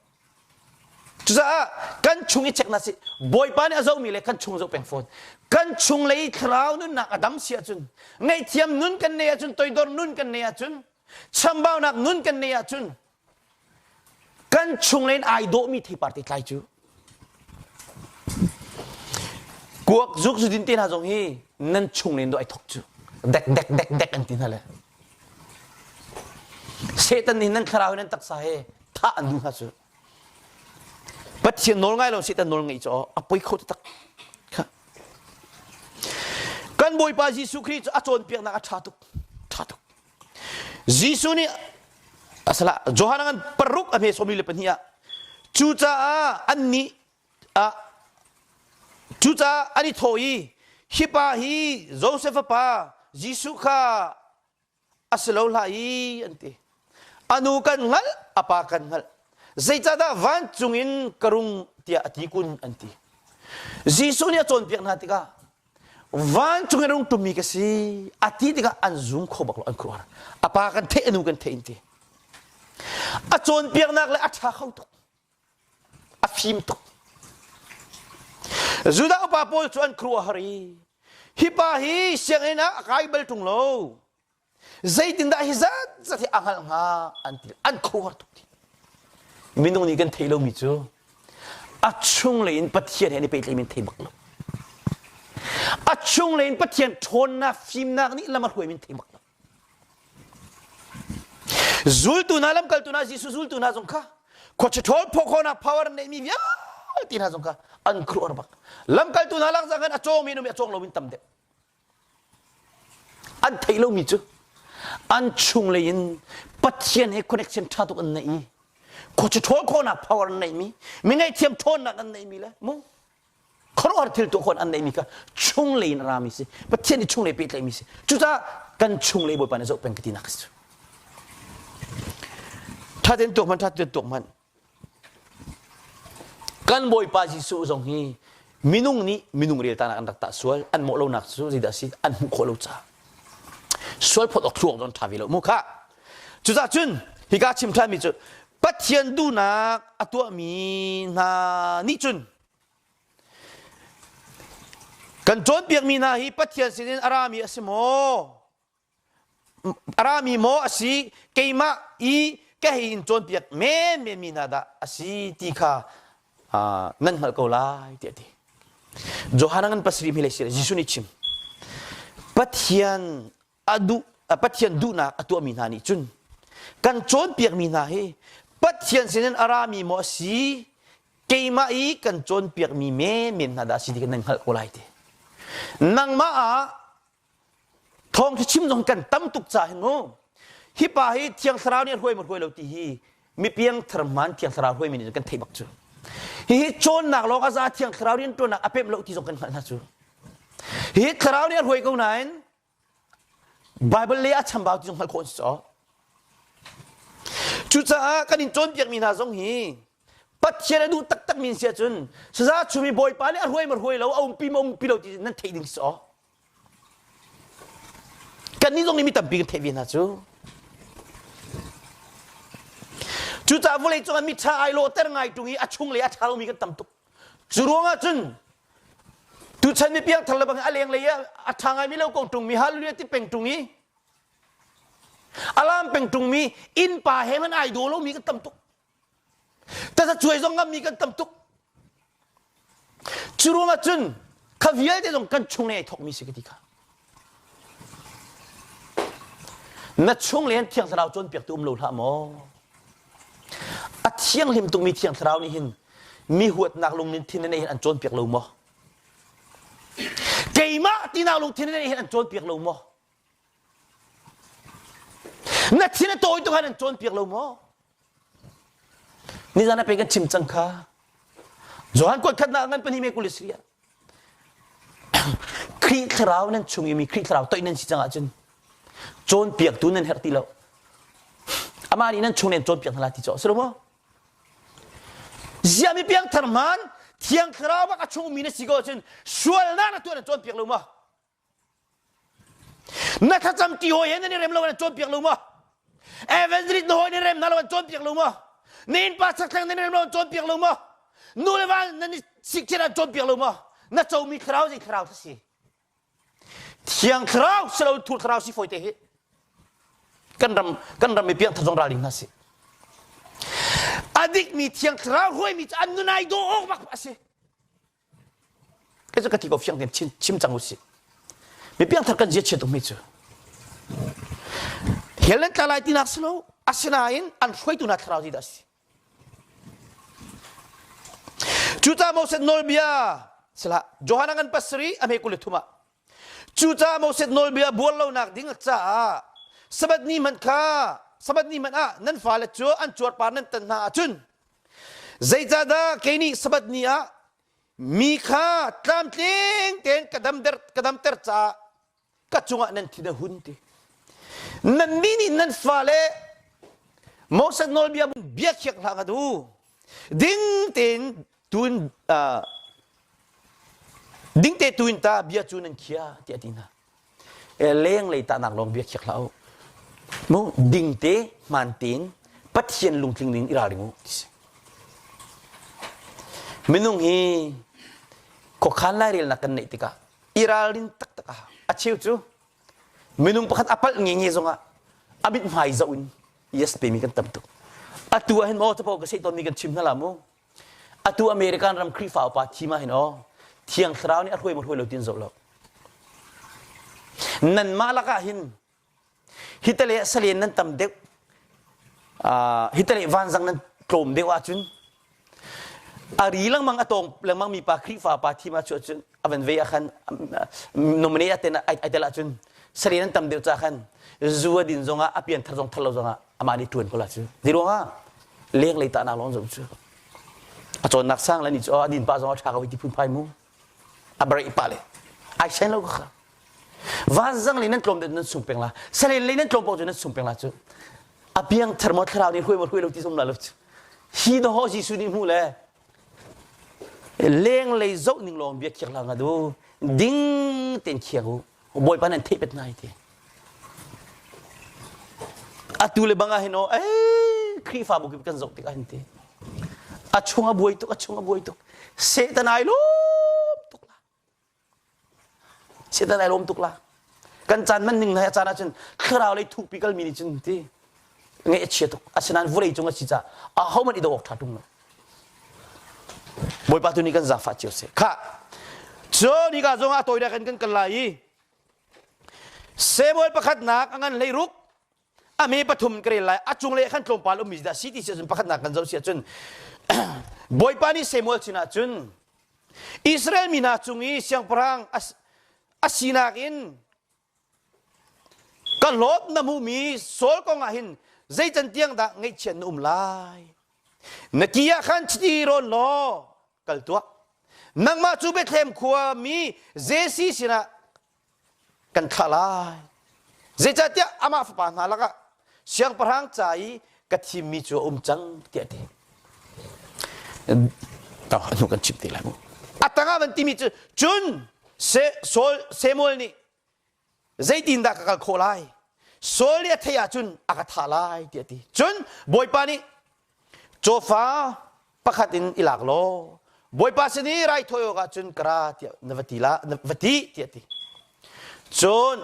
Cucaah kan chung i check na si Bawipa nih a zohmi le kan chung zoh peng fawn. Kan chung lei thlarau nunnak a dam si ahcun ngaihthiam nun kan nei ahcun toidor nun kan nei ahcun chambaunak nun kan nei ahcun kan chung lei in ai dawhmi theipar te tlai cu kuak zuk zudin te hna zong hi nan chung len do ai thok cu dek dek dek dek an ti hna le Satan nih nan thlarau nan taksa he thah an duh hna cu Pathian nawl ngai lo Satan nawl ngeih cu a poi kho taktak kan Bawipa Jesuh Khrih cu a cawnpiaknak a ṭha tuk ṭha tuk Jesuh nih asala Johan ngan paruk a hme sawmi le pahnih ah cucaah annih ah cucaah an i thawh i. Hi pa hi Josef pa Jesuh kha a si lo hlah i an ti. A nu kan hngalh, a pa kan hngalh. Zeicahdah vancung in ka rung tiah a ti kun an ti. Jesuh nih a cawnpiak hna tikah vancung in rung tummi ka si a ti tikah an zum kho bak lo an khuaruahhar. A pa kan theih, a nu kan theih in ti. A cawnpiaknak le a ṭha kho tuk. A fim tuk. Judah upa pawl cu an khuaruahhar i hi pa hi sianginn ah a kai bal ṭung lo. Zeitindah hi zat zat hi a hngalh hnga an ti. An khuaruahhar tuk ti. Minung nih kan theih lomi cu a chunglei in Pathian he an i pehtlaihmi an thei bak lo. A chunglei in Pathian ṭhawnnak, fimnak nih lam a hruaimi an thei bak lo. Zultu hna lamkaltu hna Jesuh zultu hna zong kha khuachi ṭhawl phawkhawnak power an neihmi vialte hna zong kha an khuaruahhar bak. Lamkaltu hna lak zang a cawngmi an um i a cawng loin tam deuh. An theih lomi cu an chunglei in Pathian he connection ṭha tuk an neih i khuachi ṭhawl khawhnak power an neihmi, mi ngaihthiam ṭhawnnak an neihmi le mu khuaruahhar thil tuah khawh an neihmi kha chunglei in a rami si Pathian nih chunglei pehtlaihmi si cucaah kan chunglei Bawipa nih zoh peng ka tinak a si ṭha tein tuak hmanh ṭha tein tuak hmanh kan Bawipa Jesuh zong hi minung nih minung rel tanak an rak tah sual an mawh lonak cu zeidah a si an hmuh khawh lo caah sual phawt awk thluak zong ṭha ve lo mu kha cucaah cun hika chim ṭhanmi cu Pathian duhnak a tuahmi hna nih cun Kan cawnpiakmi hna hi Pathian sinin a rami a si maw? A rami maw a si? Keimah i ka hei in cawnpiak menmenmi hna dah a si ti kha nan hngalh ko lai tiah a ti. Johan ngan pasarih hmilei si Jesuh nih chim. Pathian a duh Pathian duhnak a tuahmi hna nih cun kan cawnpiakmi hna hi Pathian sinin a rami maw a si keimah i kan cawnpiakmi menmen hna dah a si ti kan nan hngalh ko lai ti nangmah ah thawngṭha chim zong kan tam tuk ca hin mu hi pa hi thiang thlarau nih a hruai maw hruai lo ti hi mi piangthar hmaan thiang thlarau hruaimi nih kan theih bak cu hihi cawnnak lawng a za thiang thlarau rianṭuannak a pemh lo ti zong kan hngalh hna cu hihi thlarau nih a hruai ko nain Bible le a chambau ti zong hngalh khawh an si caw. Cucaah kan in cawnpiakmi hna zong hi Pathian a duh taktakmi an si ahcun saza chumi Bawipa nih a hruai ma hruai lo a umpi ma umpi lo ti nan theih ding si caw. Kannih zong nih mi tampi kan theih ve hna cu. Cucaah vawlei cungah mi ṭha ai lawhter ngai ṭung i a chunglei a ṭha lomi kan tam tuk. Cu ruangah cun Tuchan mi piangthar le bang a lenglei ah a ṭha ngaimi lo ko ṭung mi hallelujah ti peng ṭung i alam peng ṭung mi innpa he man ai daw lomi kan tam tuk. Tazacuai zong ngammi kan tam tuk. Cu ruangah cun kha vialte zong kan chung ai thawkmi si ka ti kha. Na chung le Thiang Thlarau cawnpiaktu um lo hlah maw? A thianghlim tukmi Thiang Thlarau nih hin mi huatnak lungthin na neih hin an cawnpiak lo maw? Keimah tinak lungthin na neih hin an cawnpiak lo maw? Na thin a tawi tuk han an cawnpiak lo maw? Nizan a pe kan chim cang kha. Johan kuat khatnak ngan pahnih me kulis ria. Khrih thlarau nan chung i mi Khrih thlarau toih nan si cang ahcun cawnpiaktu nan herh ti lo. Amah nih nan chung nen cawnpiak hna lai ti cawh si lo maw? Zia mi piangthar hman thiang thlarau bak a chung mi na si ko ahcun sualnak na tuah nan cawnpiak lo maw? Na thlacam ti hawi he nan i rem lo an cawnpiak lo maw? Evangelist na hawi nan rem hna lo an cawnpiak lo maw? Na innpa chakthlang nan rem lo an cawnpiak lo maw? Nu le va nan i sikṭhen an cawnpiak lo maw? Na comi thlarau zei thlarau si? Thiang thlarau si lo thur thlarau si fawi te hi. Kan ram kan ram mi piangthar zong ralring hna si. A dikmi thiang thlarau hruaimi cu an nun ai dawh awk bak a si. Kei cu ka ti ko fiang tein chim, chim cang usih. Mi piangthar kan zia chia tuk mi cu. Hell nan tla lai tinak si lo. Asinain an hruaitu hna thlarau ti dah si. Cucaah Moses nawlbia sila Johan ngan pasarih a hme kul le thum ah Cucaah Moses nawlbia buar lonak ding caah Sabbath ni hmanh kha Sabbath ni hmanh ah nan fale cu an cuarpar nan tan hna ahcun zeicahdah kei nih Sabbath ni ah. Mi kha tlamtling tein ka damter ka damter caah ka cungah nan thin a hun ti. Nannih nih nan fale Moses nawlbia bia khiak hlah ngat u. Ding tein tuin uh, ding te tuin ta bia cu nan khia tiah ti hna. Lenglei tahnak lawng bia khiak hlah u. Mu ding te hmaan tein Pathian lungtling ning i ralring u ti si. Minung hi khuakhan lairelnak kan neih tikah i ralrin taktak a hau. A cheu cu minung pakhat a palh nge nge zongah a mithmai zoh in yes pemi kan tam tuk. Atu ah hin maw capo ka seh tawnmi kan chim hna la mu. Atu American ram Khrihfa upa thim ah hin aw Thiang Thlarau nih a hruai maw hruai lo tin zoh lo. Nanmah lakah hin hitale salen nan tam deuh hitale vanzang nan tlawm deuh ahcun a ri lengmang a tawng lengmang mi pa Khrihfa pa thim ah cun a van ve ah khan nominate a ten ai tel ahcun salen an tam deuh ca khan zu a din zongah a pian thar zong thar lo zongah amah nih ṭuan ko la cu ti ruangah lenglei tahnak lawng zoh cu a cawnnak sang le ni cu a din pa zong a ṭha ko ti phunphai mu a break pa le ai sen lo kha vanzang le nan tlawm deuh nan sung peng la salen le nan tlawm paoh cu nan sung peng la cu a piang thar maw thlarau nih hruai maw hruai lo ti zong la lo cu hi do ho Jesuh nih hmu le lenglei zoh ning lawng bia khiak la nga du ding ten khiak u Bawipa nan theih pet nai ti. Atu le bang ah hin aw ei Khrihfabu kip kan zoh tik ah hin ti. A chung a buai tuk, a chung a buai tuk. Satan ai lawm tuk la. Satan ai lawm tuk la. Kan caan man ning na caan ahcun thlarau lei thukpi kalmi nih cun ti ngaih a chia tuk. Asinain vawlei cung a si caah ahohmanh i do awk ṭha ṭung lo. Bawipa tu nih kan zaangfah cio seh. Khah! Cun hika zong ah tawinak in kan kal lai i Samuel pakhatnak a ngan 16 a me pathum ka rel lai a cunglei khan tlawmpal ummi dah si ti si ahcun pakhatnak kan zoh si ahcun Bawipa nih Samuel sinah cun Israel mi hna cung i siangpahrang a sinak in Ka hlawt na hmuhmi Saul kong ah hin zei can tiang dah ngaihchiat na um lai? Na ki ah khan chiti rawn law kal tuah. Nangmah cu Bethlehem khua mi Jesse sinah kan thlah lai. Zeicahtiah amah fapa hna lakah siangpahrang ca i ka thimmi cu a um cang tiah a ti. Hnu kan chim te lai mu. A tangah van timi cu cun Samuel nih zeitindah ka kal khawh lai Saul nih a theih ahcun a ka thah lai tiah a ti cun Bawipa nih cawfa pakhat in i lak law Bawipa sin i raithawi awkah cun ka ra tiah na va ti la na va ti tiah a ti cun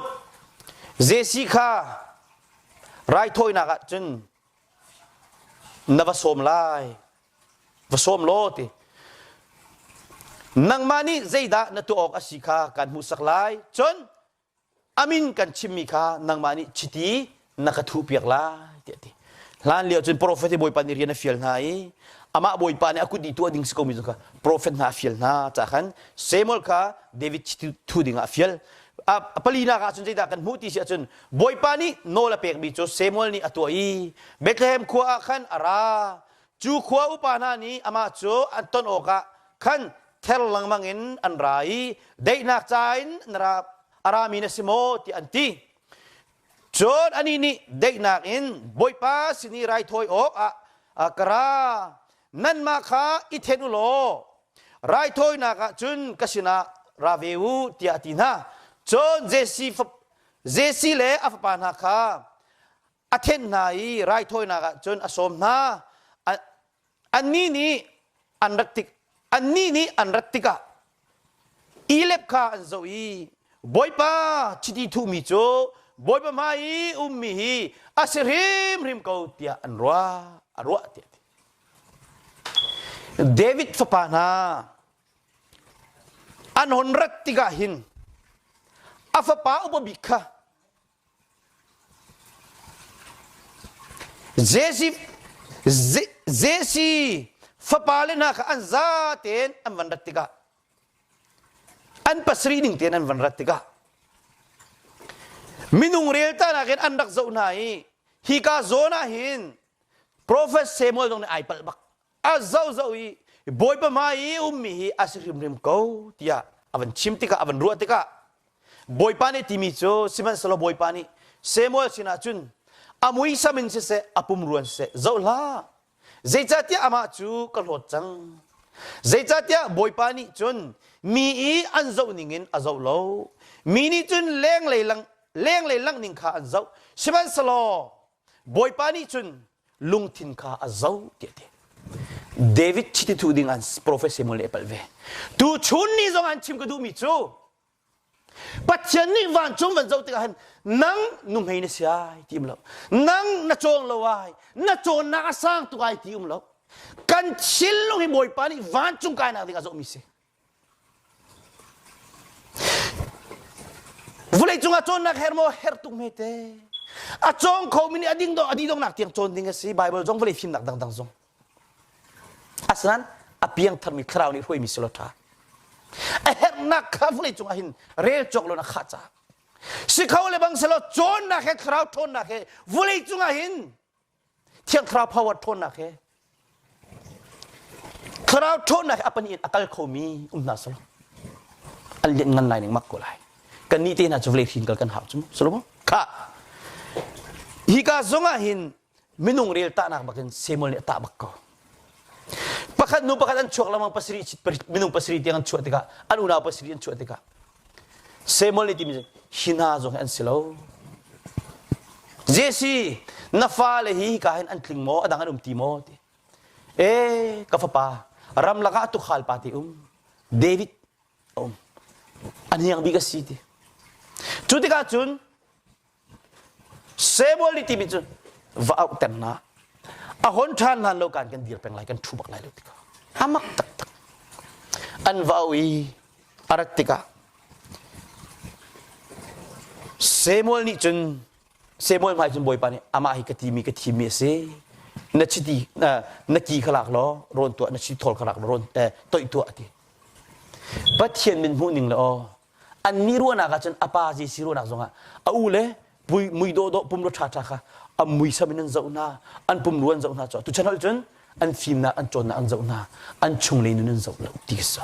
Jesse kha raithawinak ah cun na va sawm lai va sawm law ti nangmah nih zeidah na tuah awk a si kha kan hmuhsak lai cun amin kan chimmi kha nangmah nih chiti na ka thuhpiak lai tiah ti hlan lio cun profet hi bawipa nih rian a fial hna i amah bawipa nih a kut i tuah ding si komi cu kha profet hna a fial hna ca khan Samuel kha David chiti thu ding ah a fial a palinak ah cun zeidah kan hmuh ti si ahcun bawipa nih nawl a pekmi cu Samuel nih a tuah i Bethlehem khua ah khan a ra Cu khua upa hna nih amah cu an ton awkah khan ther lengmang in an ra i daihnak ca in a rami na si maw tiah an ti. Cun anih nih daihnak in Bawipa sin i raithawi awkah ka ra. Nanmah kha i then u law raithawinak ah cun ka sinah ra ve u tiah a ti hna. Cun Jesse le a fapa hna kha a thenh hna i raithawinak ah cun a sawm hna. Annih nih an rat tik annih nih an rat tikah Elep kha an zoh i Bawipa chiti thuhmi cu Bawipa hmai i ummi hi a si hrimhrim ko tiah an ruah a ruah tiah a ti. David fapa hna an hon rat tikah hin a fapa upa bik kha Jesse fapale hna kha an za tein an van rat tikah an pasarih ning tein an van rat tikah minung rel ta nakin an rak zoh hna i hika zawn ah hin Prophet Samuel zong nih ai palh bak a zoh zoh i Bawipa hmai i ummi hi a si hrimhrim ko tiah a van chim tikah a van ruah tikah Bawipa nih timi cu sihmanhsehlaw Bawipa nih Samuel sinah cun a muisam in siseh a pumrua in siseh zoh hlah zeicahtiah amah cu ka hlawt cang zeicahtiah Bawipa nih cun mi i an zoh ningin a zoh lo mi nih cun lenglei lang lenglei langh ning kha an zoh sihmanhsehlaw Bawipa nih cun lungthin kha a zoh tiah ti. David chiti thu ding an prophet Samuel nih a palh ve. Tu chun ni zong an chim ka duhmi cu Pathian nih vancung van zoh tikah hin nang nuhmei na si ai ti um lo. Nang na cawng lo ai, na cawnnak a sang tuk ai ti um lo. Kan thinlung hi Bawipa nih vancung kainak ding a zohmi si. Vawleicung ah cawnnak her maw her tuk hme te. A cawng khomi nih a ding do a dih donghnak tiang cawn ding a si. Bible zong vawlei fimnak dangdang zong. Asinain a piangtharmi thlarau nih hruaimi si lo ṭha. A herhnak kha vawleicung ah hin rel cawk lo na khah caah. Si kho le bang selaw cawnnak he thlarau ṭhawnnak he vawleicung ah hin Thiang Thlarau power ṭhawnnak he Thlarau ṭhawnnak he a pahnih in a kal khomi um hna selaw an lian ngan lai ning mak ko lai. Kan nih te hna cu vawlei hrin kal kan hau cu Solomon kha hika zong ah hin minung rel tahnak bakin Samuel nih a tah bak ko. Pakhat nu pakhat an chuak lengmang pasarih minung pasarih tiang an chuah tikah an unau pasarih an chuah tikah Samuel nih timi hi hna zong hi an si lo. Jesse, na fale hi hika hin an tling maw? A dang an um ti maw? Ti. E, ka fapa, ramlak ah tukhal pa ti um. David a um. A hniang bik a si ti. Cu tikah cun Samuel nih timi cu va auhter hna. A hon ṭhan hlan lo kan kan dir peng lai, kan ṭhu bak lai lo tikah. A mak taktak. An va auh i a rat tikah Samuel nih cun Samuel hmai cun Bawipa nih amah hi ka timi ka thimmi a si. Na chiti na ki kha lak law rawn tuah na chiti thawl kha lak law rawn toih tuah a ti. Pathian min hmuh ning le aw Annih ruahnak ah cun a pa Jesuh ruahnak zongah a u le pui mui dawhdawh pumrua ṭhaṭha kha a muisam in an zoh hna, an pumrua an zoh hna cu tuchan holh cun an fimnak an cawnnak an zoh hna, an chunglei nun an zoh lo ti ka si.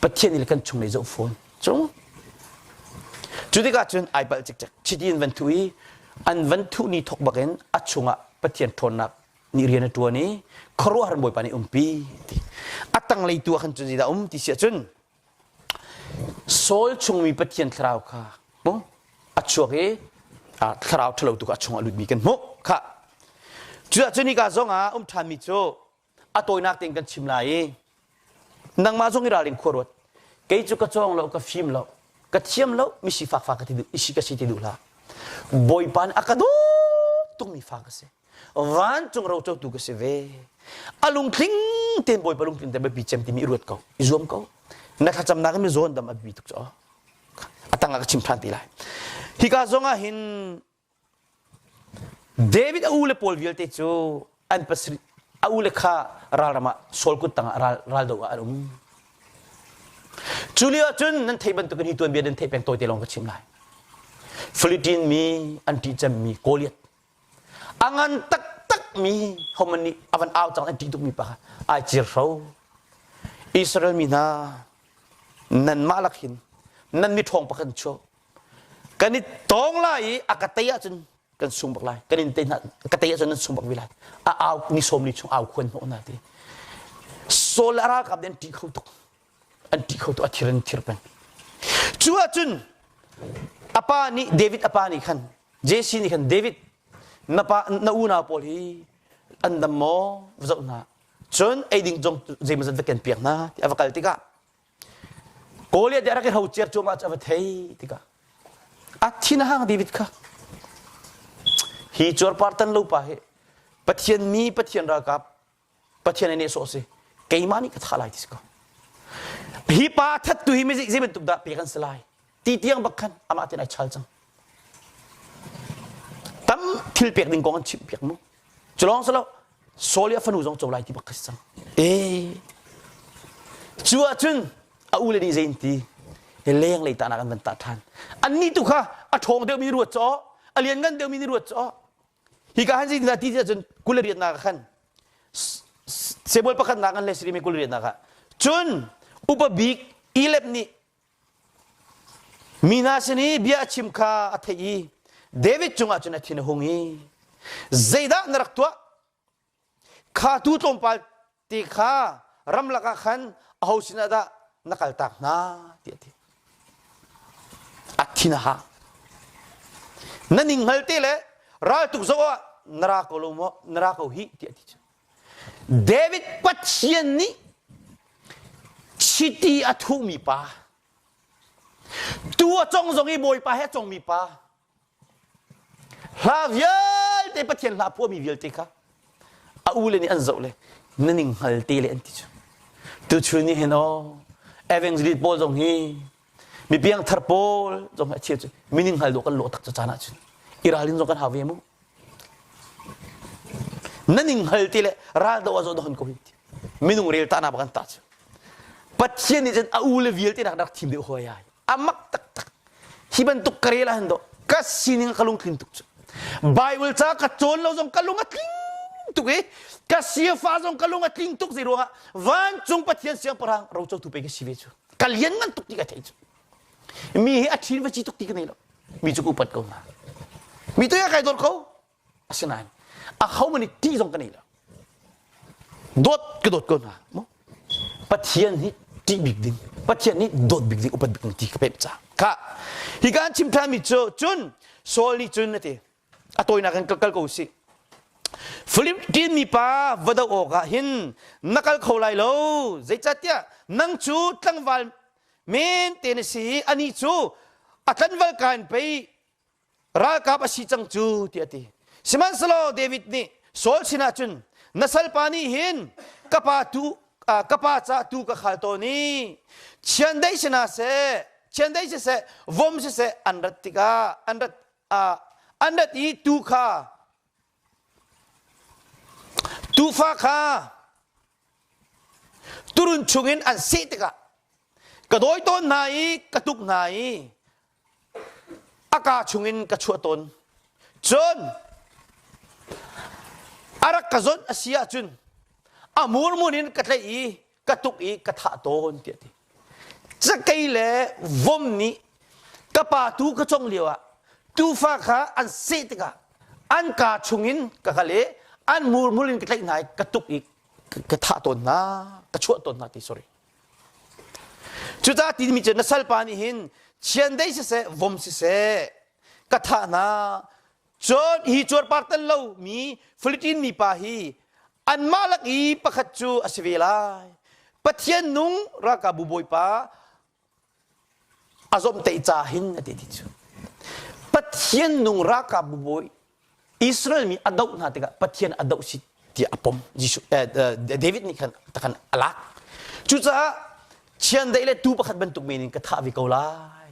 Pathian nih le kan chunglei zoh fawn. Cung cu tikah cun ai palh cikcek. Chiti in van thuh i an van thuh ni thok bakin a chungah Pathian ṭhawnnak nih rian a ṭuan i khuaruahhar Bawipa nih umpi ti. A tanglei tu ah khan cun zeidah um ti si ahcun Saul chungmi Pathian thlarau kha mu a chuak i thlarau ṭhalo tu kha a chungah lutmi kan hmuh kha. Cuah cun hika zong ah um ṭhanmi cu a tawinak tein kan chim lai i nangmah zong i ralring khua ruat. Kei cu ka cawng lo, ka fim lo, ka thiam lo, mi sifak fa ka ti duh, isi ka si ti duh hlah. Bawipa nih a ka dawt tukmi fa ka si. Vancung rocotu ka si ve. A lungtling tein Bawipa lungtling tein biapi cem timi i ruat ko, i zuam ko. Na thlacamnak in mi zawn dam a biapi tuk cu. A tang ah ka chim ṭhan ti lai. Hika zong ah hin David a u le pawl vialte cu an pasarih a u le kha ralram ah Saul kut tangah ral raldo ah an um. Cu lio ah cun nan theih bantukin hi tuanbia nan theih peng tawi te lawng ka chim lai. Philippine mi an ṭih cemmi Goliath A ngan taktakmi homan nih a van au cang an ṭih tukmi pa kha ai cir hro. Israel mi hna nanmah lak hin nan mi ṭhawng pakhat chuak. Kan i tawng lai i a ka tei ahcun kan sung bak lai. Kan in tei hna ka tei ahcun nan sung bak vi lai. A au ni sawm li chung au khuan hnawh hna ti. Saul le a ralkap nih an ṭih kho tuk. An ṭih kho tuk a thir in thir peng. Cu ahcun a pa nih David a pa nih khan Jesse nih khan David na pa na unau pawl hi an dam maw va zoh hna cun ei ding zong zeimawzat va ken piak hna ti a va kal tikah Goliath nih a rak i hrocer cuahmah cu a va thei tikah a thin a hang David kha hi cuarpar tan lo pa hi Pathian mi Pathian ralkap Pathian nih nehsawh si keimah nih ka thah lai ti si ko hi pa thattu hi zei bantuk dah pek an si lai ti tiang bak khan amah tin ai chal cang tam thil pek ding kong an chimh piak mu cu lawng si lo Saul i a fanu zong co lai ti bak kha si cang e cu ahcun a u le nih zei in ti leng lei tahnak an van tah ṭhan annih tu kha a ṭhawng deuhmi ruat caw a lianngan deuhmi nih ruat caw Hika han zeitindah ti cun 28 nak khan. Samuel pakhatnak an le sirimi kul riatnak ah cun upa bik Elep nih mi hna sin i bia a chim kha a theih i David cungah cun a thin a hung i zeidah na rak tuah kha tu tlawmpal te kha ramlak ah khan aho sinah dah na kaltak hna tiah a ti. A thin a hang. Na ning hngal te le raltuk zoh ah na ra ko lo maw na ra ko hi tiah a ti cu. David Pathian nih chiti a thuhmi pa tu a cong zong i Bawipa he a congmi pa Hla vialte Pathian hla phuahmi vialte kha a ule nih an zoh le na ning hngal te le an ti cu. Tuchun ni hin aw evangelist pawl zong hi mi piangthar pawl zong hi a cheu cu mining hngal dawh kan lawh tak cu caan ahcun i ralrin zong kan hau ve mu. Na ning hngal te le ral do ah zawh hon ko hi minung rel ta na kan ta cu. Pathian nih cun a ule vialte nak rak thim deuh hoi ai. A mak taktak. Hi bantuk ka rel ahhin dawh ka sining ka lungtlin tuk cu. Bible ca ka cawn lo zong ka lung a tling tuk i ka siafa zong ka lung a tling tuk zei ruangah vancung Pathian siangpahrang rocotu pe ka si ve cu. Ka lian ngan tuk ti ka thei cu. Mi hi a ṭhin va ci tuk ti ka nei lo. Mi cu ka upat ko hna. Mi tu kai dawt ko. Asinain a ho man i ṭih zong ka nei lo. Dawt ka dawt ko hna. Pathian hi ṭih bik ding, Pathian nih dawt bik ding, upat bik ding ti ka pek ca. Kha hi kan chim ṭhanmi cu cun Saul nih cun a ti. A tawinak in kal ko usih. Philistine mipa va doh awkah hin na kal kho lai lo. Zeicahtiah nang cu tlangval men te na si i anih cu a tlanval ka in pei ralkap a si cang cu tiah a ti. Sihmanhsehlaw David nih Saul sinah cun na salpa nih hin ka pa tu ka pa ca tu ka khal tawn i chiandeih si hna seh chiandeih siseh vom siseh an rat tikah an rat an rat i tu kha tuufa kha turun chungin an seh tikah ka dawi tawn hna i ka tuk hna i a kaa chungin ka chuah tawn. Cun a rak ka zawnh a si ahcun a murmun in ka tlaih i ka tuk i ka thah tawn tiah a ti. Cakei le vom nih ka pa tu ka cong lio ah tuufa kha an seh tikah an kaa chungin ka kal i an murmul in ka tlaih hna i ka tuk i ka thah tawn hna ka chuah tawn hna ti sorry Cucaah timi cu na salpa nih hin chiandeih siseh, vom siseh, ka thah hna. Cun hi cuarpar tel lomi Philippine mipa hi anmah lak i pakhat cu a si ve lai. Pathian nung ralkapbu bawipa a zomhtaih ca hin a ti ti cu. Pathian nung ralkapbu bawi Israel mi a doh hna tikah Pathian a doh si tiah a pom Jesuh eh, David nih khan takhan a lak. Cucaah chiandeih le tuu pakhat bantuk men in ka thah ve ko lai.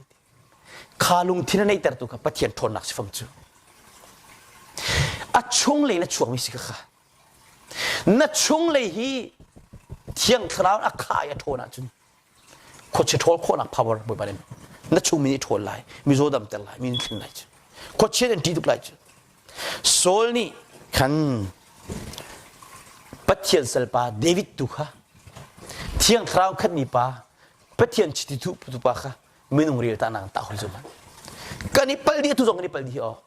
Kha lungthin a neihtertu kha Pathian ṭhawnnak si fam cu. A chunglei na chuakmi si kha kha. Na chunglei hi Thiang Thlarau a kha i a ṭhawn ahcun khuachia ṭhawl khawhnak power Bawipa nih na chung mi nih ṭhawl lai mizaw damter lai mi nih thlen lai cu khuachia an ṭih tuk lai cu Saul nih khan Pathian salpa David tu kha Thiang Thlarau khatmi pa Pathian chiti tu pa kha minung rel ta nang ta hoi zum kan i pal dih tu zong kan i pal dih awk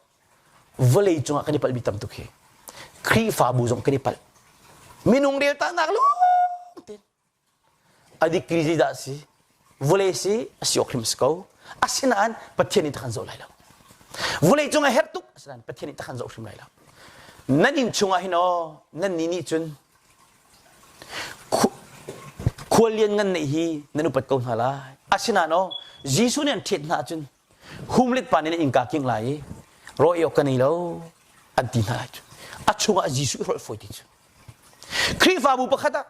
vawlei cungah kan i palhmi tam tuk hi Khrihfabu zong kan i palh minung rel ta nak lawng ten A dikri zeidah a si? Vawlei si a si awk hrim a si ko. Asinain Pathian nih takhan zoh lai lo. Vawlei cung a herh tuk asinain Pathian nih takhan zoh hrim lai lo. Nan inn chungah hin aw nan ni nih cun khual lian ngan neih hi nan upat ko hna lai. Asinain aw Jesuh nih an ṭhet hna ahcun humlit pa nih nan innka king lai i rawi awk ka nei lo an ti hna lai cu. A chungah Jesuh i hrolh fawi ti cu. Khrihfabu pakhat ah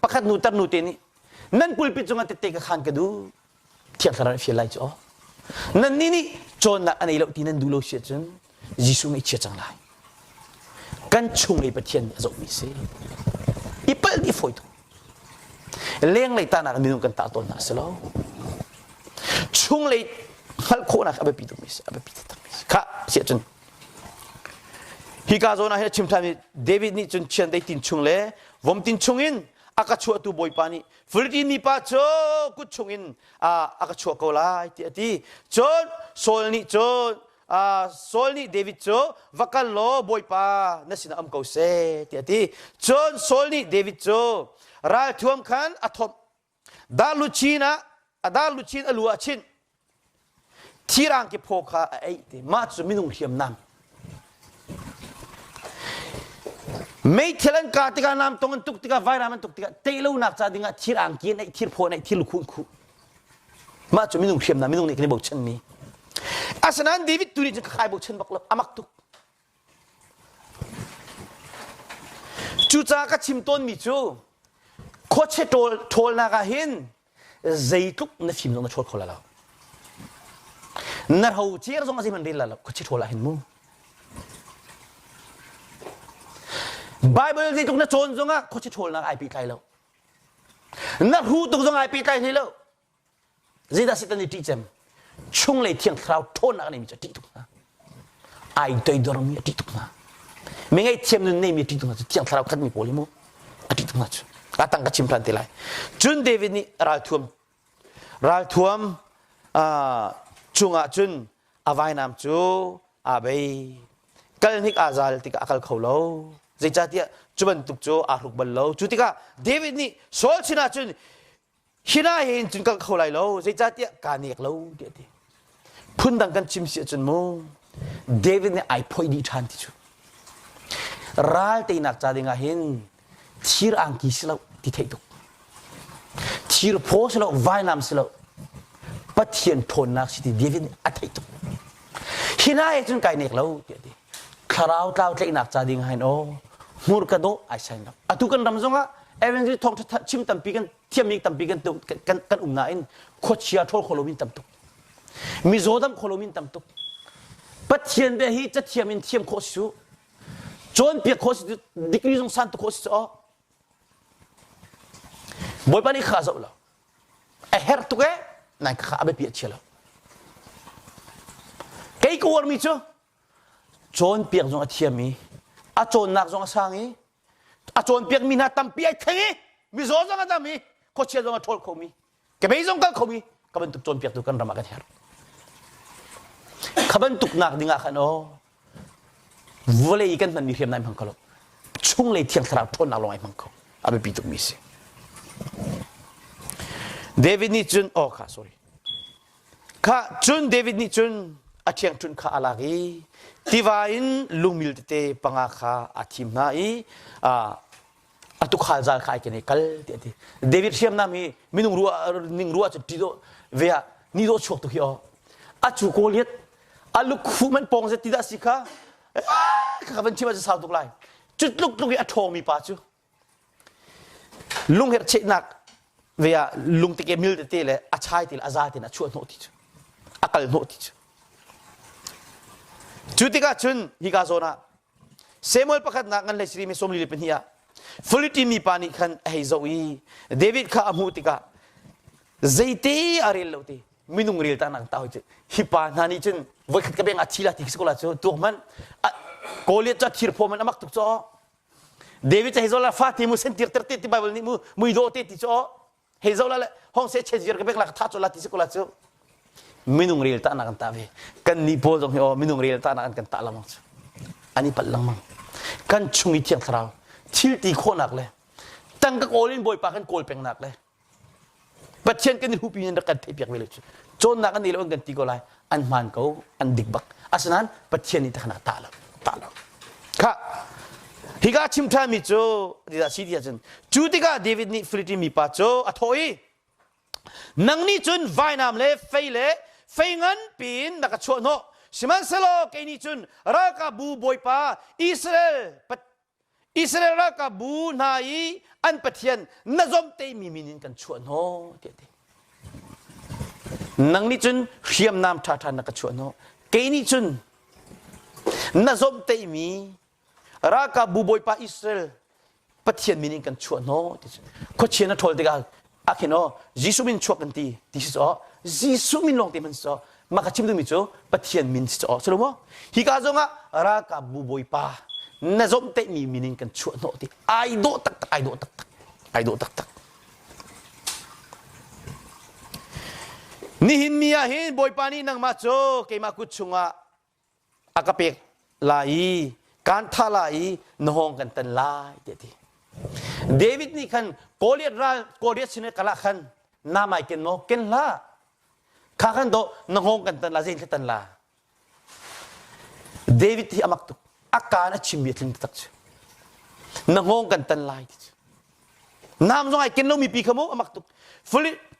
pakhat nu tar nu te nih nan pulpit cungah tette ka khan ka duh thiang thlarau nih fial lai cu aw nan nih nih cawnnak a nei lo ti nan duh lo si ahcun Jesuh ngaihchia cang lai kan chunglei Pathian nih a zohmi si i palh dih fawi tuk lenglei tahnak minung kan tah tawnnak a si lo chunglei hngalh khawhnak a biapi tukmi si a biapi taktakmi si kha si ahcun. Hika zawn ah hin a chim ṭhan i David nih cun chiandeih tin chung le vom tin chungin a ka chuahtu Bawipa nih Filistin mipa cu kut chungin a ka chuah ko lai tiah a ti. Cun Saul nih cun Saul nih David cu va kal law Bawipa na sinah um ko seh tiah a ti. Cun Saul nih David cu ralthuam khan a thomh Dar luchin ah a dar luchin a lu ah chinh thirang ki phaw kha a eih ti mah cu minung hriamnam meithal an kah tikah nam tong an tuk tikah vairam an tuk tikah teilonak ca dingah thir angki an eih thir phaw an eih thir lukhu an khuh mah cu minung hriamnam minung nih kan i bochan mi asinain David tu nih cun ka khai bochan bak lo amak tuk Cucaah ka chim tawnmi cu khuachia ṭhawlnak ah hin zeitluk na fim zong na ṭhawl kho lai lo. Na rocer zong a zeihmanh rel lai lo khuachia ṭhawl ah hin mu. Bible zeitluk na cawn zongah khuachia ṭhawlnak ai pehtlai lo. Na hru tuk zong ai pehtlai hlei lo. Zeidah Satan nih ṭih cem? Chunglei Thiang Thlarau ṭhawnnak a neimi cu a ṭih tuk hna. Ai toidormi a ṭih tuk hna. Mi ngaihthiam nun neimi a ṭih tuk hna cu Thiang Thlarau khatmi pawl hi mu a ṭih tuk hna cu. A tang ka chim ṭhan te lai. Cun David nih ralthuam ralthuam uh, cungah cun a vainam cu aa bei. Kal hnik aa zal tikah a kal kho lo. Zeicahtiah cu bantuk cu aa hruk bal lo. Cu tikah David nih Saul sinah cun Hi na hin cun kal kho lai lo, zeicahtiah kaa nek lo tiah a ti. Phundang kan chim si ahcun mu, David nih ai phoih dih ṭhan ti cu. Ral teinak ca dingah hin thir angki si lo ti theih tuk. Thir phaw si lo, vainam si lo. Pathian ṭhawnnak si ti David nih a theih tuk. Hi na he cun kai nek lo tiah a ti. Thlarau tlau tlaihnak ca ding ah hin aw hmurka dawh ai sain lo. Atu kan ram zongah evangelist thawngṭha chim tampi kan thiammi tampi kan kan kan um nain khuachia ṭhawl kho lomi tam tuk. Mizaw dam kho lomi tam tuk. Pathian bia hi cathiam in thiam khawh si cu. Cawnpiak khawh si cu degree zong san tuk khawh si cu aw. Bawipa nih kha zoh lo. A herh tuk ee nai kha a biapi a chia lo. Kei ka uarmi cu cawnpiak zong a thiam i a cawnnak zong a sang i a cawnpiakmi hna tampi ai thleng i mizaw zong a dam i khuachia zong a ṭhawl khomi kebei zong kal khomi ka bantuk cawnpiaktu kan ram ah kan herh kha bantuk nak ding ah khan aw vawlei kan hmanmi hriamnam hmang kho lo chunglei thiang thlarau ṭhawnnak lawng ai hmang kho a biapi tukmi si David nih cun oh kha sorry Kha cun David nih cun a ṭhiangṭhunh kha a lak i tiva in lungmil tete panga kha a thim hna i a tuukhal zal kha ai ken i kal tiah a ti. David hriamnam hi minung ruah ning ruah cu ṭih dawh ve ah ni dawh chuak tuk hi aw. A cu Goliath a lukhuh man pawng zet ti dah si kha ka van chim ah sau tuk lai. Cu tluk tluk i a ṭhawngmi pa cu Lungherh chehnak ve ah lungtike mil tete le a chai ti le a za ti le a chuah hnawh ti cu a kal hnawh ti cu. Cu tikah cun hika zawn ah Samuel pakhatnak ngan hlei siri mi 42 ah Philistine mipa nih khan a hei zoh i David kha a hmuh tikah zeite a rel lo ti minung rel ta nak ta hoi cu hi pa hna nih cun voikhat ka beng ah thi la ti khi si ko la cu tuak hmanh Goliath cu a thir phaw man a mak tuk caw David cu hei zoh la fate mu sen tir ter te ti Bible nih mu mui dawh te ti cu aw hei zoh la le hong se che zir ka bek la ka tha cu la ti si ko la cu minung rel ta nak an ta ve kan ni pawl zong hi aw minung rel ta nak an kan ta lengmang cu an i palh lengmang kan chung i thiang thlarau thil ti khawhnak le tangka kawl in bawipa kan kawl pengnak le Pathian kan i hupi in rak kan theihpiak ve lo cu. Cawnnak an nei lo an kan ti ko lai. An hmaan ko, an dik bak. Asinain Pathian nih takhan tah lo, tah lo. Kha hika chim ṭhanmi cu tidah si ti ahcun cu tikah David nih Philistine mipa cu a thawh i nang nih cun vainam le fei le fei nganpi in na ka chuah hnawh sihmanhsehlaw kei nih cun ralkapbu bawipa Israel Israel ralkapbu hna i an Pathian na zomhteimi min in kan chuah hnawh tiah ti. Nang nih cun hriamnam ṭhaṭha na ka chuah hnawh. Kei nih cun na zomhteimi ralkapbu bawipa Israel Pathian min in kan chuah hnawh ti cu. Khuachia na ṭhawl tikah ah khin aw Jesuh min chuak kan ti ti si caw Jesuh min lawng te hman si caw mah ka chim duhmi cu Pathian min si caw si lo maw hika zongah ralkapbu bawipa. Na zomhtaihmi min in kan chuah hnawh ti. Ai dawh taktak, ai dawh taktak, ai dawh taktak. Nihin ni ah hin Bawipa nih nangmah cu keimah kut chungah a ka pek lai i kaan thah lai i na hawng kan tan lai tiah ti. David nih khan Goliath ral Goliath sin i kal ah khan nam ai ken maw? Ken hlah. Kha khan dawh na hngawng kan tan la zein tan la. David hi amak tuk. A kaan a chimmi a tling taktak cu. Na hngawng kan tan lai ti cu. Nam zong ai ken lomi pi kha mu amak tuk.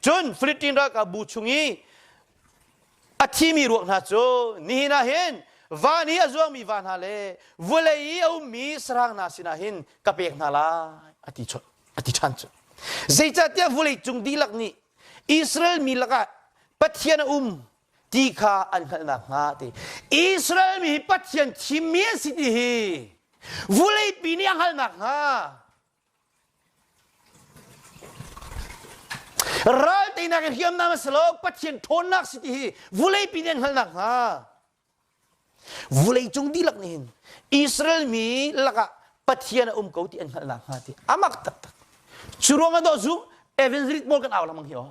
Cun Philippine ralkap bu chung i a thimi ruak hna cu nihin ah hin van i a zuangmi va hna le vawlei i a ummi sarang hna sinah hin ka pek hna lai a ti a ti ṭhan cu. Zeicahtiah vawlei cung dihlak nih Israel mi lakah Pathian a um ti kha an hngalh nakhnga ti. Israel mi hi Pathian thimmi an si ti hi vawleipi nih a hngalh nakhnga Ral teinak in hriamnam a si lo, Pathian ṭhawnnak si ti hi vawleipi nih an hngalh nakhnga vawleicung dihlak nih hin Israel mi lakah Pathian a um ko ti an hngalh nakhnga ti a mak taktak. Cu ruangah dawh zu evangelist pawl kan au lengmang hi aw.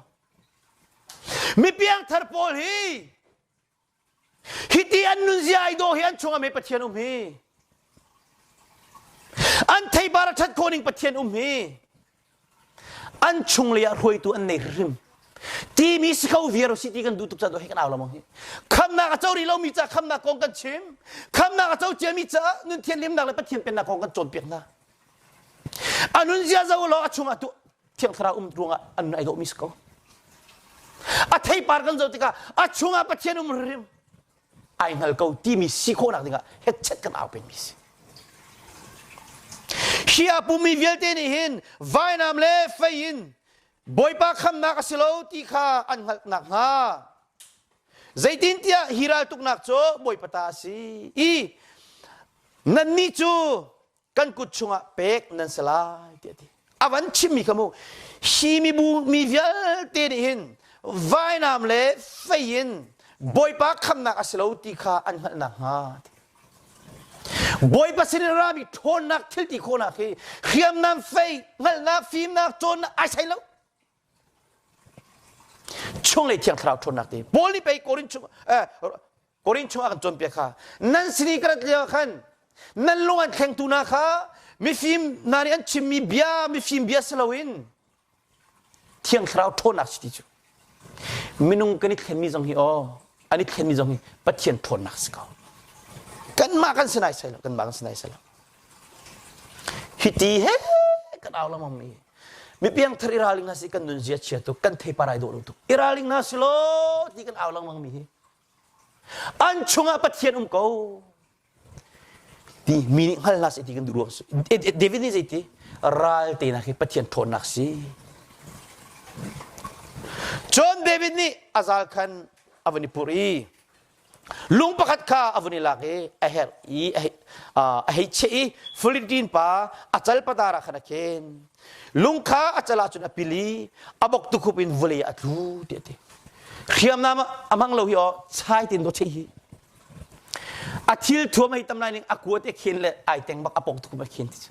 Mipiangthar pawl hi Hiti an nunzia ai dawh hi an chungah me Pathian um hi. An theibar a ṭhat khawh ning Pathian um hi. An chunglei ah hruaitu an nei hrim. Timi si kho viar si ti kan duh tuk ca hi kan au lamang hi. Khamnak a co rih lomi ca khamnak kong kan chim. Khamnak a co ciami caah nun thianhlimnak le Pathian pennak kong kan cawnpiak hna. A nunzia zo law a chungah tu Thiang Thlarau um ruangah an ai dawhmi si ko. A theipar kan zoh tikah a chungah Pathian um hrim ai hngal ko timi si khawhnak dingah hetchet kan au pengmi si. Hi a pummi vialte nih hin vainam le fei in Bawipa khamnak a si lo ti kha an hngalh nakhnga zeitintiah hi raltuknak cu Bawipa ta a si i nannih cu kan kut chungah pek nan si lai tiah a ti. A van chimmi kha mu hi mibu mi vialte nih hin vainam le fei in Bawipa khamnak a si lo ti kha an hngalh nakhnga Bawipa sin in rami ṭhawnnak thil ti khawhnak hi hriamnam fei hngalhnak fimnak cawnnak ai sai lo chunglei thiang thlarau ṭhawnnak ti Paul nih pei Korin chung eh, Korin chung ah kan cawnpiak kha nan sin i ka rat lio ah khan nan lung an thlengtu hna kha mifim hna nih an chimmi bia mifim bia si loin Thiang Thlarau ṭhawnnak si ti cu minung kan i thlenmi zong hi aw an i thlenmi zong hi Pathian ṭhawnnak si ko kanmah kan si nai sai lo kanmah kan si nai sai lo hiti he kan au lengmang mi mi piangthar i ralring hna si kan nun zia chia tuk kan theipar ai dawh lo tuk i ralring hna si law ti kan au lengmang mi hi An chungah Pathian um ko. Ti mi nih hngal hna seh ti kan duh ruang David nih zeiti ral tenak hi Pathian ṭhawnnak si. Cun David nih a zal khan a vun i purh i lung pakhat kha a vun i lak i a herh i a hei cheh i Philistine pa a cal patar ah khan a khen. Lung kha a cal ah cun a pil i a bok tukhup in vawlei ah a tlu tiah a ti. Hriamnam a hmang lo hi aw chai tin do chei hi. A thil thuam hei tam lai ning a kuat e khen le ai teng bak a pok tuk ma khen ti cu.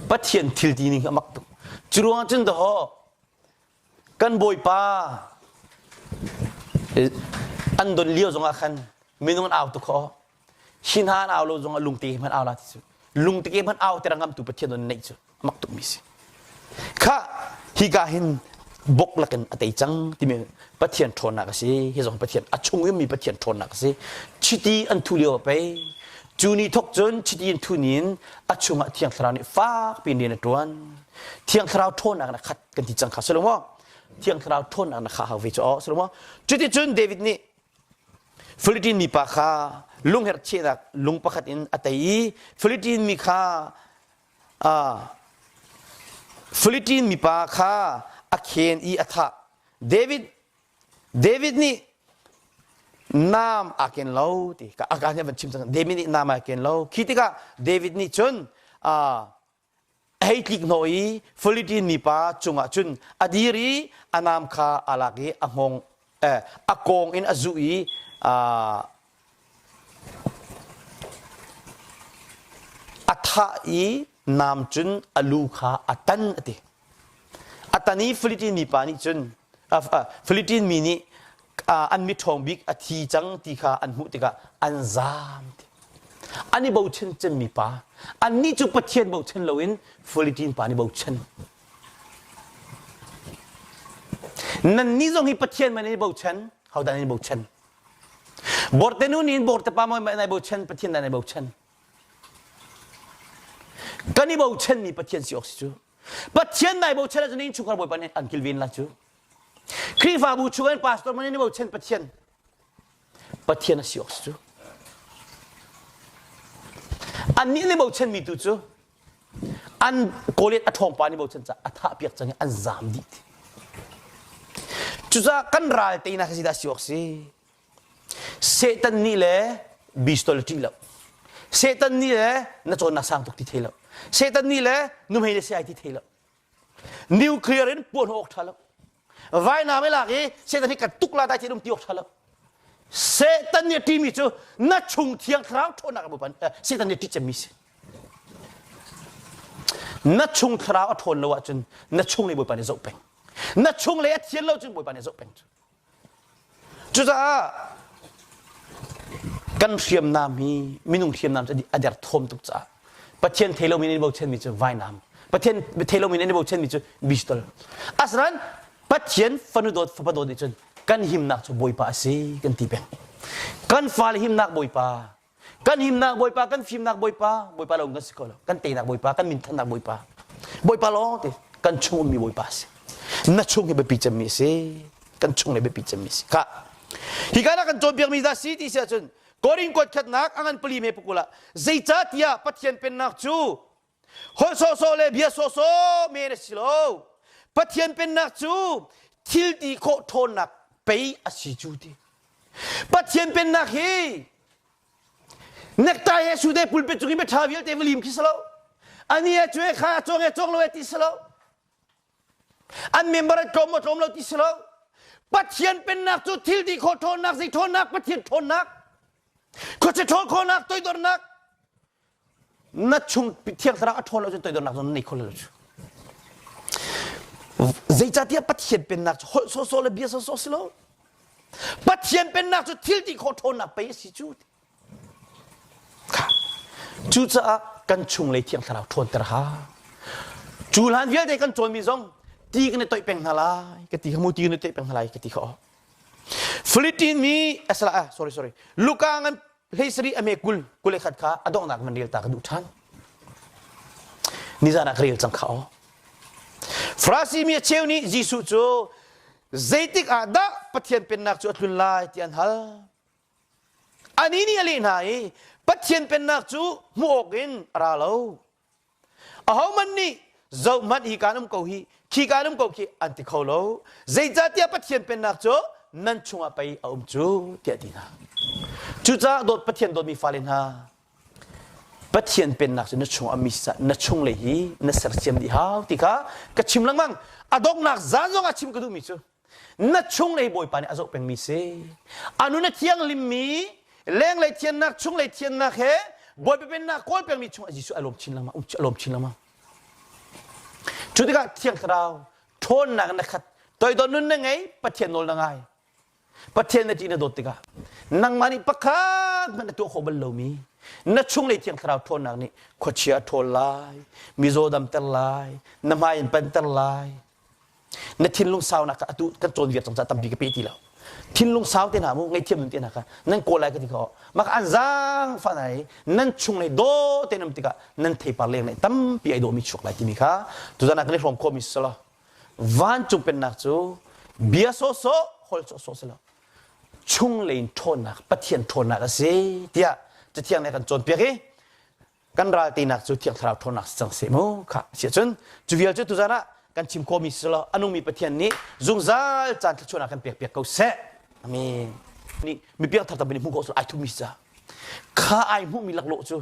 Pathian thil ti ning a mak tuk. Cu ruang cun daho kan bawipa an don lio zongah khan minung an au tuk kho hi hna an au lo zongah lungte hmanh au la ti cu lungte hmanh au ter ngamtu Pathian don neih cu mak tuk mi si kha hika hin bok lakin a tei cang timi Pathian ṭhawnnak a si hi zong Pathian a chung mi Pathian ṭhawnnak a si chiti an thu lio pei cu ni thok cun chiti an thu nin a chungah Thiang Thlarau nih fak piin rian a ṭuan Thiang Thlarau ṭhawnnak na khat kan ti cang kha si lo maw Thiang Thlarau ṭhawnnak na kha hau ve cu aw si lo maw cuticun David nih Philippine mipa kha lungherh chehnak lung pakhat in a tei i Philippine mi kha Philippine mipa kha a khen i a thah David David nih naam aa ken lo ti ka aka nih van chim cang David nih naam aa ken lo khi tikah David nih cun a hei tlik hnawh i Philippine mipa cungah cun a dir i a naam kha aa lak i a hngawng eh, a kawng in a zuh i a thah. thah i nam cun a lu kha a tan a ti. A tan i Philippine mipa nih cun Philippine mi nih an miṭhawng bik a thi cang ti kha an hmuh tikah an zaam ti. An i bochan cemmi pa. Annih cu Pathian bochan loin Philippine pa nih bochan. Nannih zong hi Pathian man in i bochan, hodah nan i bochan? Borte nu nih borte pa maw nai bochan, Pathian dah nai bochan? Kan i bochanmi Pathian si awk si cu. Pathian nai bochan ahcun innchungkhar Bawipa nih an kilven lai cu. Khrihfabu chung in pastor man in i bochan Pathian. Pathian a si awk si cu. Annih nih bochanmi tu cu an Goliath a ṭhawng pa nih bochan caah a thah piak cang i an zaam dih ti. Cucaah kan ral teinak hi dah si awk si. Satan nih le bistol ṭih lo. Satan nih le na cawnnak sang tuk ti thei lo. Satan nih le nuhmei le siai ti thei lo. Nuclear in puan awk ṭha lo. Vainam i lak i Satan hi kan tuk la dai ti um ti awk ṭha lo. Satan nih a ṭihmi cu na chung thiang thlarau ṭhawnnak a bupan Satan nih a ṭih cemmi si. Na chung thlarau a ṭhawn lo ahcun na chunglei Bawipa nih zoh peng. Na chunglei a thian lo cun Bawipa nih zoh peng. Cucaah kan hriamnam hi minung hriamnam cu a derthawm tuk caah Pathian thei lomi nih bochanmi cu vainam Pathian thei lomi nih bochanmi cu bistol asinain Pathian fanu dawt fapa dawt nih cun kan himnak cu Bawipa a si kan ti peng kan fale himnak Bawipa Kan himnak Bawipa, kan fimnak Bawipa, Bawipa lawng kan si ko lo. Kan teinak Bawipa, kan minthannak Bawipa. Bawipa lawng te kan chung ummi Bawipa a si. Na chung hi biapi cemmi a si. Kan chung le biapi cemmi a si. Kha. Hi ka kan cawnpiakmi dah si ti si ahcun Korin kuat khatnak a ngan pali me pakul ah zeicahtiah Pathian pennak cu holh sawhsawh le bia sawhsawh men a si lo. Pathian pennak cu thil ti khawh ṭhawnnak pei a si cu ti. Pathian pennak hi necktie he sude pulpit cung i biaṭha vialte va lim khi si lo. Ani he cu he kha cawng he cawng lo he ti si lo. An member an tlawm maw tlawm lo ti si lo. Pathian pennak cu thil ti khawh ṭhawnnak, zei ṭhawnnak, Pathian ṭhawnnak, khuachia ṭhawl khawhnak, toidornak, na chung thiang thlarau a ṭhawn lo cun toidornak zong na nei kho lo cu zeicahtiah Pathian pennak cu holh sawsawh le bia sawsawh si lo Pathian pennak cu thil ti khawh ṭhawnnak pei a si cu cucaah kan chunglei thiang thlarau ṭhawnter ha cu hlan vialte kan cawnmi zong ti kan i toih peng hna lai ka ti kha mu ti kan i toih peng hna lai ka ti kha Philippine mi asala ah sorry sorry Luka ngan 13 a me 20 21 kha a donghnak man rel ta ka duh ṭhan. Nizan ah ka rel cang kha aw. Farasi mi a cheu nih Jesuh cu zeitik ah dah Pathian pennak cu a tlun lai ti an hal. Anih nih a leh hna i Pathian pennak cu hmuh awk in a ra lo. Ahohmanh nih zohhmanh hi kaan um ko hi, khi kaan um ko khi an ti kho lo. Zeicahtiah Pathian pennak cu nan chungah pei a um cu tiah ti hna. Cucaah dawt Pathian dawtmi fale hna, Pathian pennak cu na chung a mi na chung lei hi na sersiam dih hau ti kha ka chim lengmang. A donghnak zan zong ah chim ka duhmi cu na chunglei bawipa nih a zoh pengmi si a nun a thianghlimmi lenglei thiannak chunglei thiannak he bawipa pennak kawl pengmi chungah Jesuh a lawm chin lengmang a lawm chin lengmang cu tikah thiang thlarau ṭhawnnak na khat toidor nun na ngei Pathian nawl na ngai Pathian na ṭih na dawt tikah nangmah nih pakhat hmanh na tuah khawh bal lomi na chunglei thiang thlarau ṭhawnnak nih khuachia a ṭhawl lai mizaw damter lai na hmai in panter lai Na thinlung saunak kha atu kan cawn viar cang caah tampi ka pe ti lo. Thinlung sau te hna mu ngaihthiam nun te hna kha nan kawl lai ka ti kho. Mah an zaang fa hna i nan chung lei daw te nam tikah nan theipar leng nih tampi ai dawmi chuak lai timi kha tuzan ah kan i hrawm khawhmi si lo. Vancung pennak cu bia sawhsawh hol sawhsawh si lo. Chunglei in ṭhawnnak Pathian ṭhawnnak a si tiah Cathiang nih a kan cawnpiak i kan ral teinak cu thiang thlarau ṭhawnnak si cang seh mu kha si ahcun cu vial cu tuzan ah kan chim khawhmi si lo a nungmi Pathian nih zungzal caan thluachuahnak kan pek piak ko seh amen nih mi piangthar tampi nih hmuh khawh ai thumi si ca kha ai hmuhmi laklawh cu.